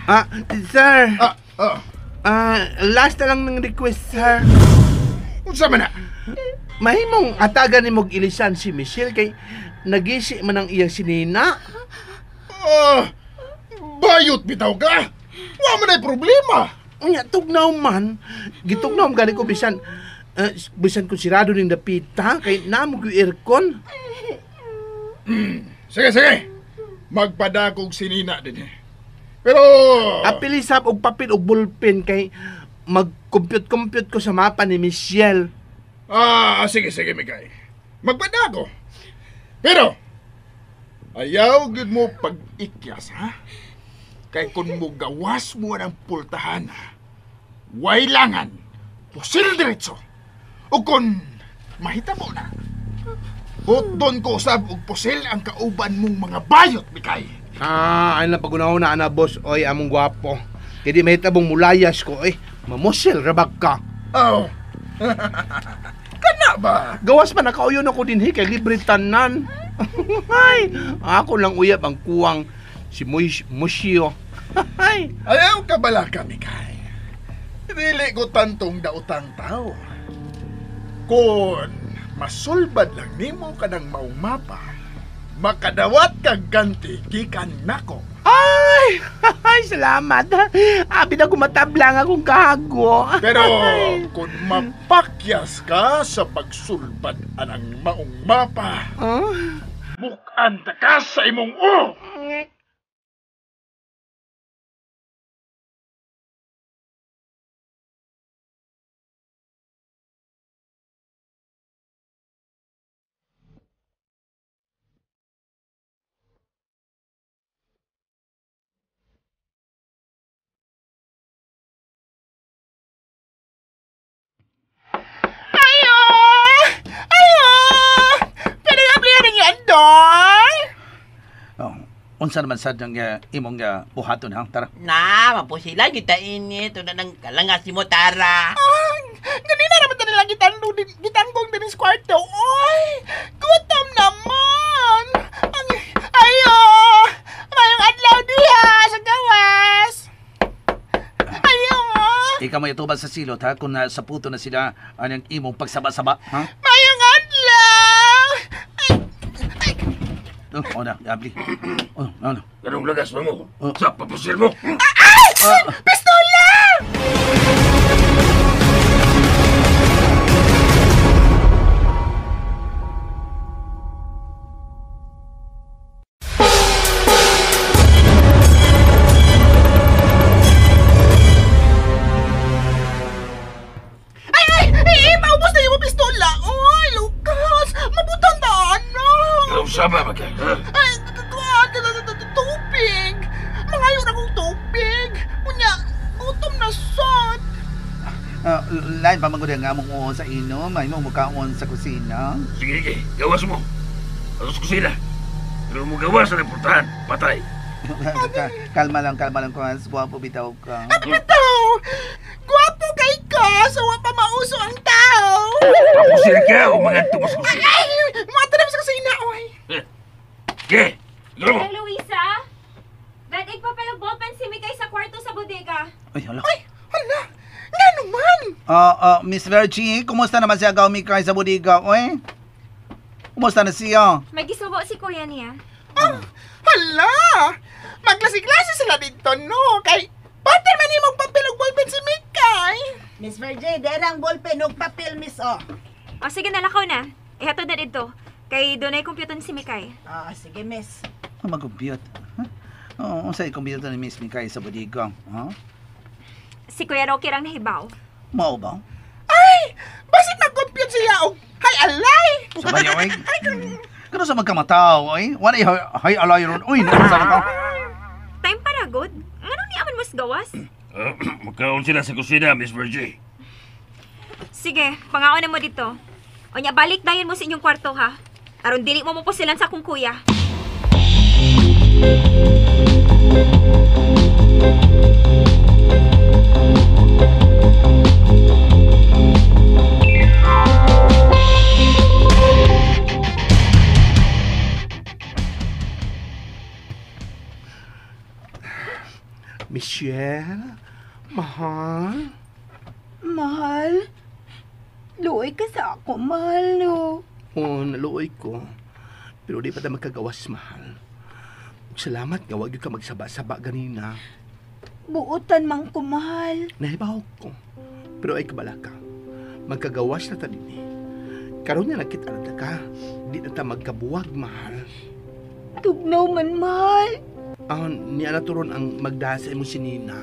Ah, sir. Last na lang ng request, sir.
Unsa man na?
Mahimong atagan ni mog ilisan si Michelle kay nagisi man ang iyang sinina.
Bayot bitaw ka. Wa man ay problema.
Unya tugnaw man. Gitugnaw man gani ko bisan bisan kung sirado ning dapita kay namo gyud aircon.
Sige, sige. Magpadakog sinina din eh. Pero
apilisap og papel og ballpen kay mag-compute-compute ko sa mapa ni Michelle.
Ah, sige sige Mikay. Magpadako. Pero ayaw gid mo pag-ikyas, ha? Kay kung mugawas mo ng pultahan, wailangan, pusil diretso. O kung mahita mo na, hutdon ko usab og pusil ang kauban mong mga bayot, Mikay.
Ah, ay lang pagunaw na, ana, boss. Oy, among gwapo. Kaya di mahitabong mulayas ko, eh. Mamusil, rabag ka.
Oh. Kana ba?
Gawas pa, nakauyon ako din, kay libre tanan. Ay, ako lang uyab ang kuwang si Mushio. Ay.
Ayaw ka bala ka, Mikay. Dili ko tantong dautang tao. Kung masulbad lang nimo kanang maumapa, makadawat kag ganti gikan nako.
Ay, ay, salamat. Abi na gumatablang akong kahago.
Pero kung mapakyas ka sa pagsulbad anang maong mapa, mukan ta ka sa imong ulo.
Unsa naman sad ang imong buhaton ha? Tara.
Na, mapusila kita ini. Ito na ng kalangas si mo, Tara.
Ah, ganina naman ta nilang gitanggong din sa kwarto. Oy, gutom naman. Ayo, mayong adlaw diha sa gawas. Ayo.
Ikaw may itubad sa silot ha kung sa puto na sila anang imong pagsaba-saba ha?
Mayong adlaw.
Oh, na, Abli. Oh, ano?
Ganong lagas pa mo? Sa papusil mo?
Ay! Pistola! Ay! Ay! Ay! Maubos na yung pistola! Oy, Lucas! Mabutang daan na!
Anong sama ba ka?
Ay, tubig! Mangayo na kong tubig! Unya, gutom na sad!
Lain pa magod nga among uon sa inom, ay mo mukaon sa kusina.
Sige, sige, gawas mo. Ato sa kusina. Pero mo gawas sa reportahan, patay.
Kalma lang, gwapo bitaw ka.
Bitaw! Gwapo kay ka, so wa pa mauso ang tao!
Papusil ka o mga tumas kusina.
Ay! Mga sa kusina, oy!
Sige! Siguro mo!
Luisa! Dadig pa palang ballpen si Mikay sa kwarto sa bodega.
Ay, hala.
Ay, hala! Nga naman!
Miss Virgie, kumusta naman si Agaw Mikay sa bodega, oy? Kumusta na siya?
May gisubo si kuya niya.
Ah, hala! Magklase-klase sila dito, no? Kay, pater man imong papel og ballpen si Mikay!
Miss Virgie, derang ballpen og papel, miss, oh.
O, sige, nalakaw na. Ihatod na dito. Kay doon ay computer si Mikay.
Ah, sige, miss.
Mag-compute? Huh? Oo, oh, sa'yo computer ni Miss Mikay sa bodega. Huh?
Si Kuya Rocky rang nahibaw.
Mao ba?
Ay! Basit nag-compute sila og hay alay!
Sabay, oy. Kano sa magkamataw, oy? Wala hay alay ron. Uy, nakunsa ka.
Time para, good. Ano ni aman mas gawas?
Magkaon sila sa kusina, Miss Virgie.
Sige, pangaon na mo dito. O nya, balik dayon mo sa inyong kwarto, ha? Aron dili mo mo silang sa akong kuya.
Michelle, mahal.
Mahal? Luoy ka sa ako, mahal, no?
Oo, naluoy ko. Pero di pa ta magkagawas, mahal. Salamat nga, wag yun ka magsaba-saba ganina.
Buotan man ko, mahal.
Nahibaw ko. Pero ay kabala ka. Magkagawas na ta din eh. Karon nga nakita na ta ka, di na ta magkabuwag, mahal.
Tugnaw man, mahal.
Niya na turon ang magdahan sa imong sinina.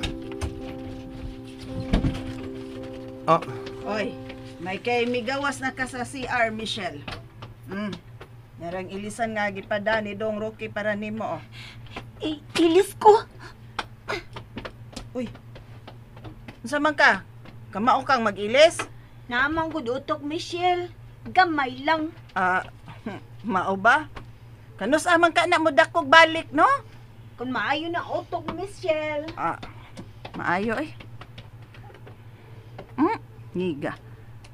Oy, may kay migawas na ka sa CR, Michelle. Narang ilisan nga gipada ni Dong Rocky para nimo.
Ilis ko.
Uy. Unsa man ka? Kamao kang mag-ilis?
Naamang gud utok, Michelle. Gamay lang.
Mao ba? Kanus amang ka na mo dakog balik, no?
Kung maayo na utok, Michelle.
Maayo eh. Ngiga.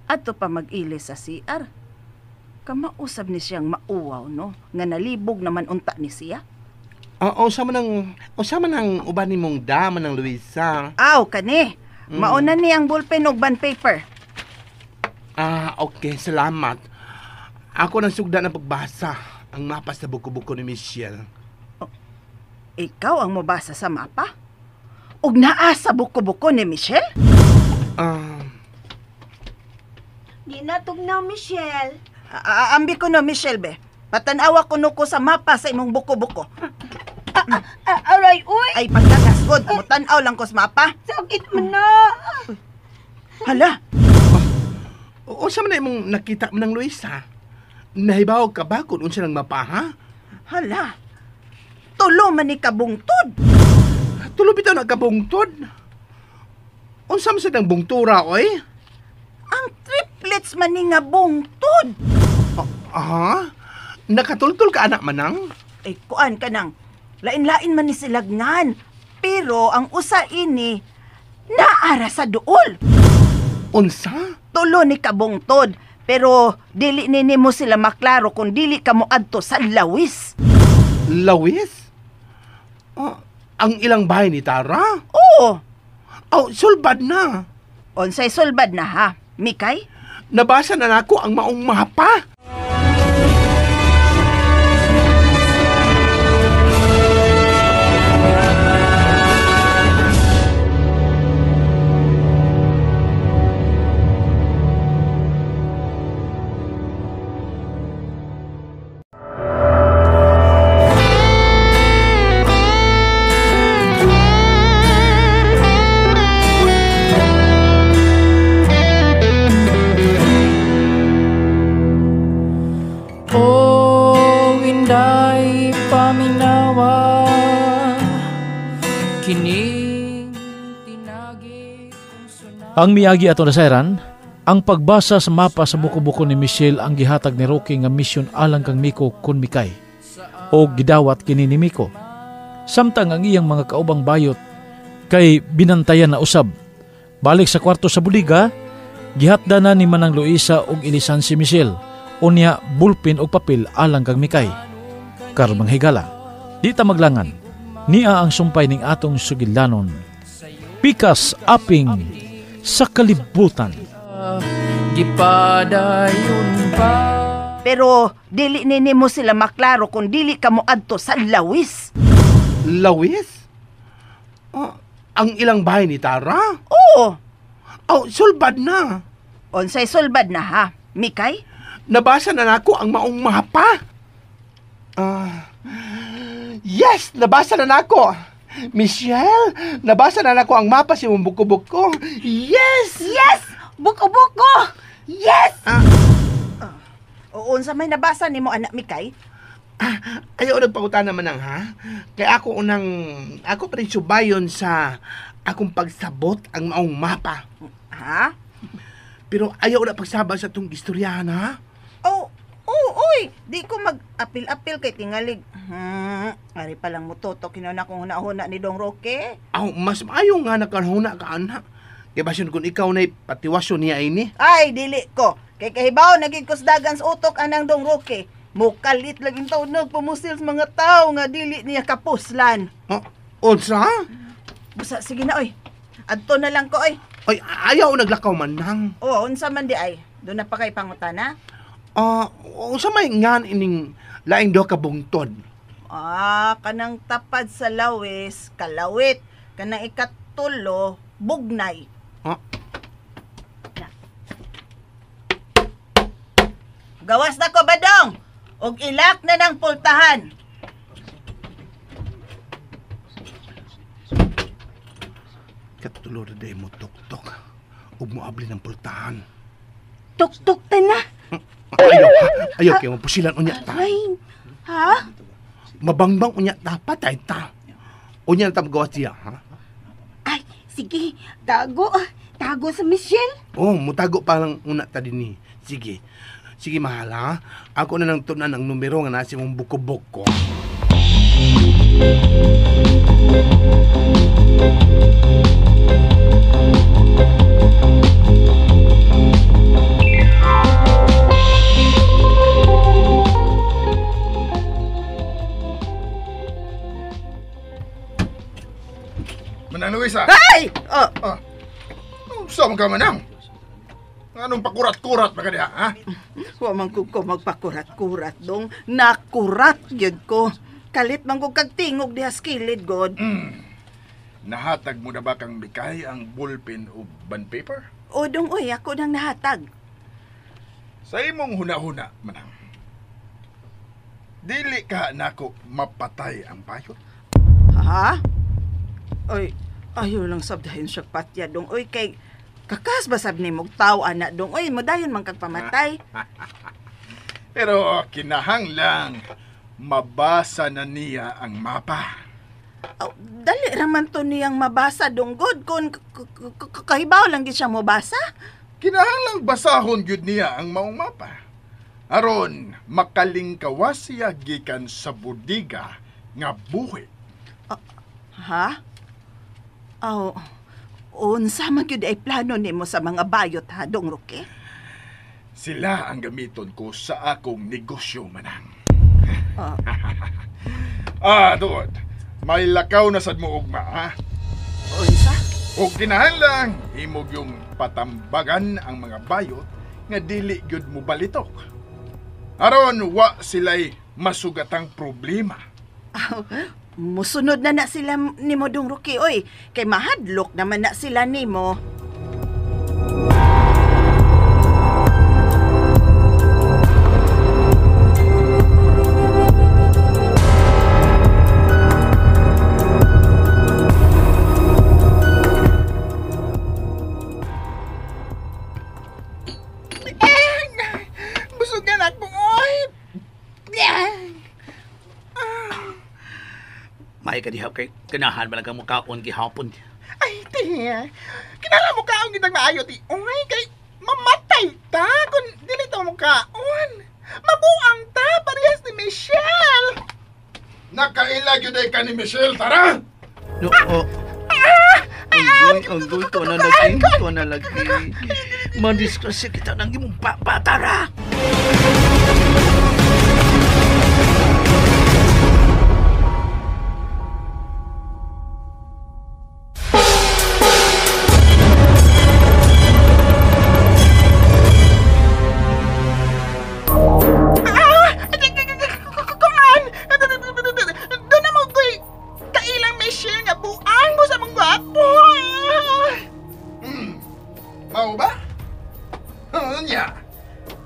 Ato pa mag-ilis sa CR. Kamausab ni siyang mauwaw, no? Nga nalibog naman unta ni siya.
Unsa man ang uban nimong dama ng Luisa?
Aw, kani. Mauna ni ang ballpen ug bond paper.
Okay, salamat. Ako nang sugda ng pagbasa ang mapa sa buko-buko ni Michelle.
Oh, ikaw ang mobasa sa mapa? Ug naa sa buko-buko ni Michelle?
Di na tugnaw, Michelle.
Ambi ko no, Michelle, be. Patanawa ko no ko sa mapa sa imong buko-buko.
Aray, uy!
Ay, pagkagasgod, mutanaw lang ko sa mapa.
Sakit mo na!
Hala!
Unsa man na imong nakita mo ng Luisa? Nahibaw ka ba kung unsa nang mapa, ha?
Hala! Tulo man ni kabungtod!
Tulo bitaw na kabungtod? Unsa man sa nang bungtura, oy?
Ang triplets man ni nga bungtod!
Ha? Nakatultol ka, anak manang?
Eh, kuan ka nang. Lain-lain man ni silagnan. Pero ang usa ini, naara sa duol.
Unsa?
Tulo ni kabungtod. Pero dili nini mo sila maklaro kung dili ka mo adto sa lawis.
Lawis? Ang ilang bahay ni Tara?
Oo.
Oh, sulbad na.
Unsay sulbad na ha, Mikay?
Nabasa na nako ang maong mapa.
Ang miagi ato nasayran, ang pagbasa sa mapa sa buko-buko ni Michelle ang gihatag ni Rocky nga misyon alang kang Miko kun mikay o gidawat kini ni Miko. Samtang ang iyang mga kaubang bayot kay binantayan na usab. Balik sa kwarto sa buliga, gihatda na ni Manang Luisa og ilisan si Michelle, unya bulpin og papel alang kang mikay. Karon manghigala, di ta maglangan, niya ang sumpay ning atong sugilanon. Pikas aping sa kalibutan.
Gipadayon pa.
Pero dili nini mo sila maklaro kung dili ka mo adto sa lawis.
Lawis? Ang ilang bahay ni Tara?
Oo.
Oh, sulbad na.
Unsay sulbad na ha, Mikay?
Nabasa na nako ang maong mapa. Yes, nabasa na nako. Michelle, nabasa na nako ang mapa sa imong buko-buko. Yes!
Yes! Buko-buko! Yes!
Oo, unsa may nabasa nimo anak Mikay?
Ayaw nagpangutan naman ang ha. Kaya ako unang ako pa rin subayon sa akong pagsabot ang maong mapa.
Ha?
Pero ayaw na pagsaba sa itong istoryahan ha.
Oh, oh, oy, di ko mag-apil-apil kay tingalig. Ari pa lang mutoto kinuna kong huna-huna ni Dong Roque.
Aw, mas maayo nga nakahuna ka anak. Kaya basyon kung ikaw na'y patiwasyon niya ini.
Ay, dili ko. Kay kahibaw naging kusdagan sa utok anang Dong Roque. Mukalit laging taon nagpumusil sa mga tao nga dili niya kapuslan.
Oh, unsa?
Busa, sige na oy. Adto na lang ko oy.
Ay, ayaw naglakaw man nang.
Oo, unsa man di ay. Doon na pa kay pangutana?
Unsa may ngan ining laing duha ka bungtod?
Kanang tapad sa lawis, kalawit. Kanang ikatulo, bugnay.
Ah?
Gawas na ko, Badong! Og ilak na ng pultahan.
Katulo na day mo tuk-tuk. Ug moabli ng pultahan.
Tuk-tuk ta na.
Ayaw ha. Ayaw kayo mapusilan unya ta.
Ay, ha?
Mabangbang unya ta. Patay ta. Unya na ta magawa siya, ha?
Ay, sige. Tago. Tago sa Michelle.
Oh, mutago pa lang una ta din eh. Sige. Sige, mahal, ha? Ako na lang tunan ang numero nga nasa mong buko-buko.
Manang Luisa!
Ay! Oh.
Ah. Saan ka, Manang? Anong pakurat-kurat ba ka diha, ha?
Wa man ko magpakurat-kurat, dong. Nakurat gyud ko. Kalit man ko kag tingog diha sa kilid, god.
Nahatag mo na ba kang Mikay ang ballpen o bond paper?
O, dong, oy, ako nang nahatag.
Sa imong huna-huna, Manang. Dili ka nako mapatay ang bayot.
Ha? Oy, ayaw lang sabdahin siya patya, dong. Oy, kay kakas ba sab nimo tao ana dong. Oy, modayon man kag pamatay.
Pero kinahanglang mabasa na niya ang mapa.
Oh, dali raman to niyang mabasa dong god kun kahibaw lang gid siya mobasa.
Kinahanglang basahon gyud niya ang maong mapa. Aron makalingkawas siya gikan sa bodega nga buhi.
Ha? Aw, unsa man gyud ay plano nimo sa mga bayot ha, Dong Roque?
Sila ang gamiton ko sa akong negosyo, Manang. Doon. May lakaw na sad mo ugma, ha?
Unsa?
O kinahanglan, imog yung patambagan ang mga bayot nga dili gyud mo balitok. Aron wa sila'y masugatang problema.
Musunod na na sila nimo, Dong Roque, oy. Kay mahadlok naman na sila nimo.
Busog na ako, oy.
May ka diha kay ganahan ba lang kang mukaon gihapon.
Ay, te. Kinala mo kaon gitag maayo ti. Oy, kay mamatay ta kun dili ta mo kaon. Mabuang ta parehas ni Michelle.
Nakaila gyud ay ka ni Michelle, tara.
No, oh. Anggoy, to na lagi, to na lagi. Mandisgrasya kita ng imong papa, tara.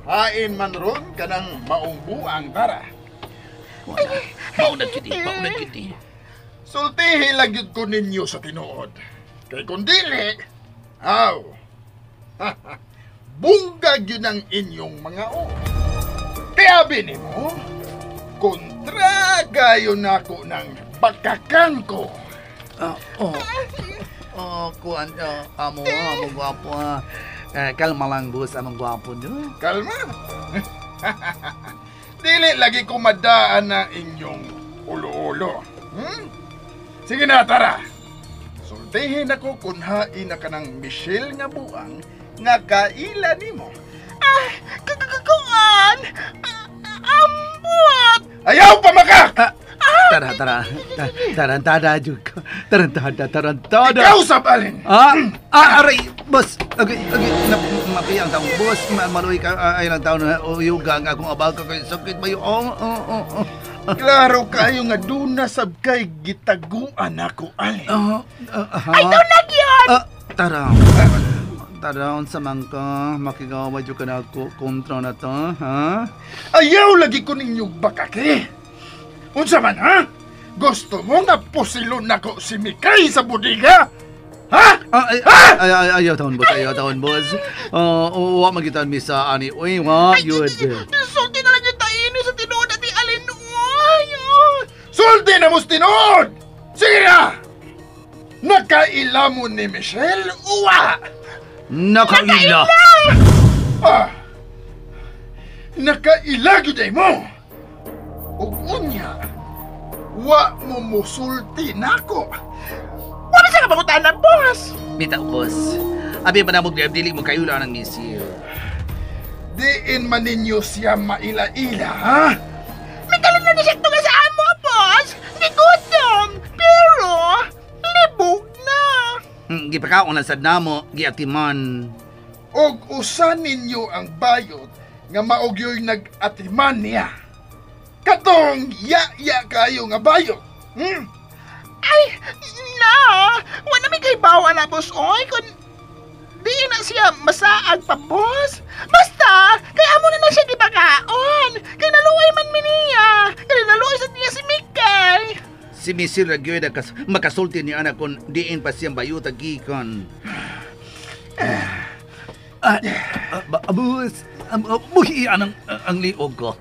Hain man ron kanang maong buang, tara.
Maunag kiti, maunag kiti.
Sultihi lang yun ko ninyo sa tinuod. Kay kung dili, aw, bunggag yun ang inyong mga o. Kaya bini mo, kontra gayon ako ng bakakan ko.
Kuan, amo gwapo, ha. Kalma lang, boss. Among gwapo, no?
Kalma? Dili lagi kumadaan na inyong ulo-ulo. Sige na, tara. Sultihin ako kung hain na ka ng Michelle nga buang nga kaila nimo.
Ah, kuan! Ambot!
Ayaw pa maka!
Tara, tara. Tarantada, juga. Tarantada, tarantada.
Ikaw sa balin!
Aray, boss. Okay, okay. Mapi ang taong boss. Maluwi ka, ay lang taon na uyuga ang akong abaka kay sakit ba yun? Oh.
Klaro kayo nga doon na sabkay gitaguan ako, alin.
Ay, doon na yun!
Tara. Tara, unsa man ka, makigawa dyan ka na ako kontra na to, ha?
Ayaw lagi ko ninyong bakake! Unsa man, ha? Gusto mo nga pusilon nako si Mikay sa bodega? Ha?
Ay, ayaw taon, boss. Ayaw taon, boss. Wa magitan mi sa ani. Uy, wa, yun.
Sulti na lang yung taino sa tinuod at alin. Uy,
Sulti na mo sa tinuod! Sige na! Nakaila mo ni Michelle, uwa!
Nakaila!
Ah! Nakaila gyud mo! Ug unya, wa mo musulti nako.
Wala siya kabangutan ng boss!
Bitaw, boss. Abi pa na mo dili mo kayula ng misil.
Diin man ninyo siya maila-ila, ha?
May kalon na siya tunga sa amo, boss! Gigutom! Pero, libog na!
Gipakaon na sad namo, giatiman.
Og usa ninyo ang bayot nga maugyo'y nag-atiman niya. Katong ya-ya kayo nga bayot. Hmm?
Ay, na! Wala may kaibawa na, boss. Oy, kung di na siya masaag pa, boss. Basta, kaya amo na na siya gibakaon. Kaya naluoy man mi niya. Kaya naluoy sa niya si Mikay.
Si Misil Ragyoy na makasulti ni anak kung diin pa siyang bayuta gikan. Boss, buhian ang liog ko.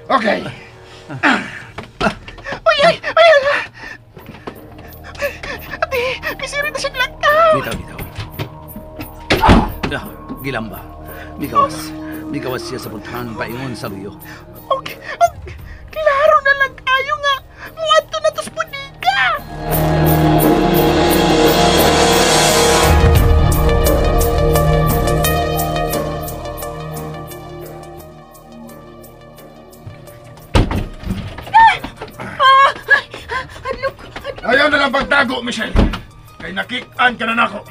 Okay.
Ay, ay, ay! Ate, kasirin na siyang lakaw!
Bitaw, bitaw. Gilamba. Mikawas siya sa puntahan paingon sa luyo.
Okay, okay. Klaro na lang kayo nga. Muadto na tos budiga!
Ayaw na lang pagtago, Michelle. Kay nakitaan ka na nako.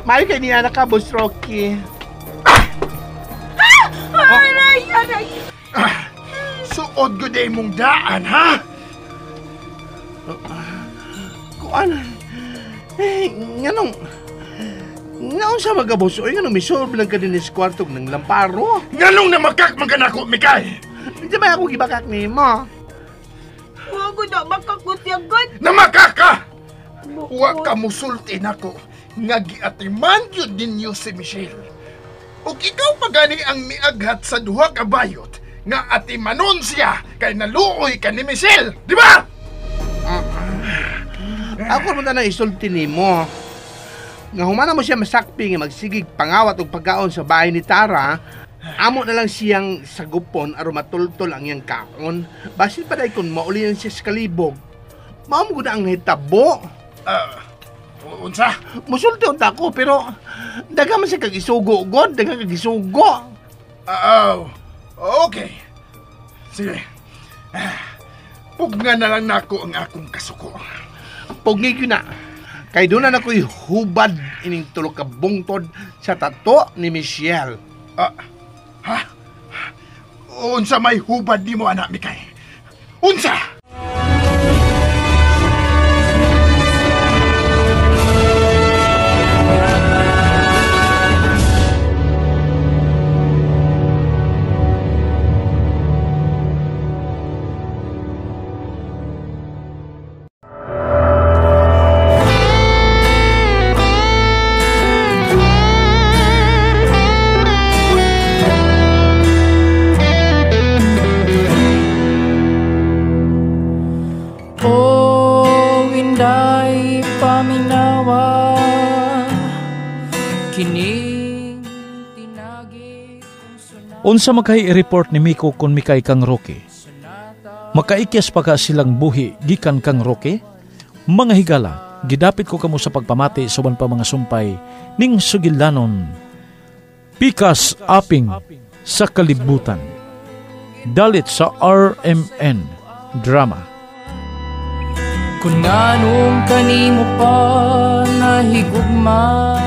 Maayo kay niya na ka, Boss Rocky.
Aray, aray!
Suod gud ay mong daan, ha?
Kuan? Eh, nganong... Ngaon sa mga boss, oy, nganong misolve lang ka din sa kwarto ng lamparo?
Nganong namakak man ka nako, Mikay?
Hindi ba ako gibakak ni mo?
Huwag ko na makakutyagan.
Namakak ka! Huwag ka musulti nako nga giatiman yun ninyo si Michelle. Ug ikaw pa gani ang miaghat sa duha ka bayot nga atimanon siya kay naluoy ka ni Michelle, di ba?
Ako mo na isulti nimo. Nga humana mo siya masakpi nga magsigig pangawat og pagkaon sa bahay ni Tara, amo na lang siyang sagupon aron matultol ang iyang kaon. Basin pa dahil kung maulian siya sa kalibog. Mao mo gud ang nahitabo.
Unsa?
Musulti unta ko pero daga man siya kag isugo god, daga kag isugo.
Okay. Sige. Pugna na lang nako ang akong kasuko.
Pugni gyud na. Kay doon na ako'y hubad ining tulo ka bungtod sa tato ni Michelle.
Ha? Unsa may hubad nimo anak Mikay? Unsa?
Unsa makay i-report ni Miko kung mikay kang Rocky? Makaikyas pa ka silang buhi gikan kang Rocky? Mga higala, gidapit ko kamo sa pagpamati sa uban pa mga sumpay ning sugilanon. Pikas aping sa kalibutan. Dalit sa RMN Drama.
Kung anong kanimo pa nahigugma.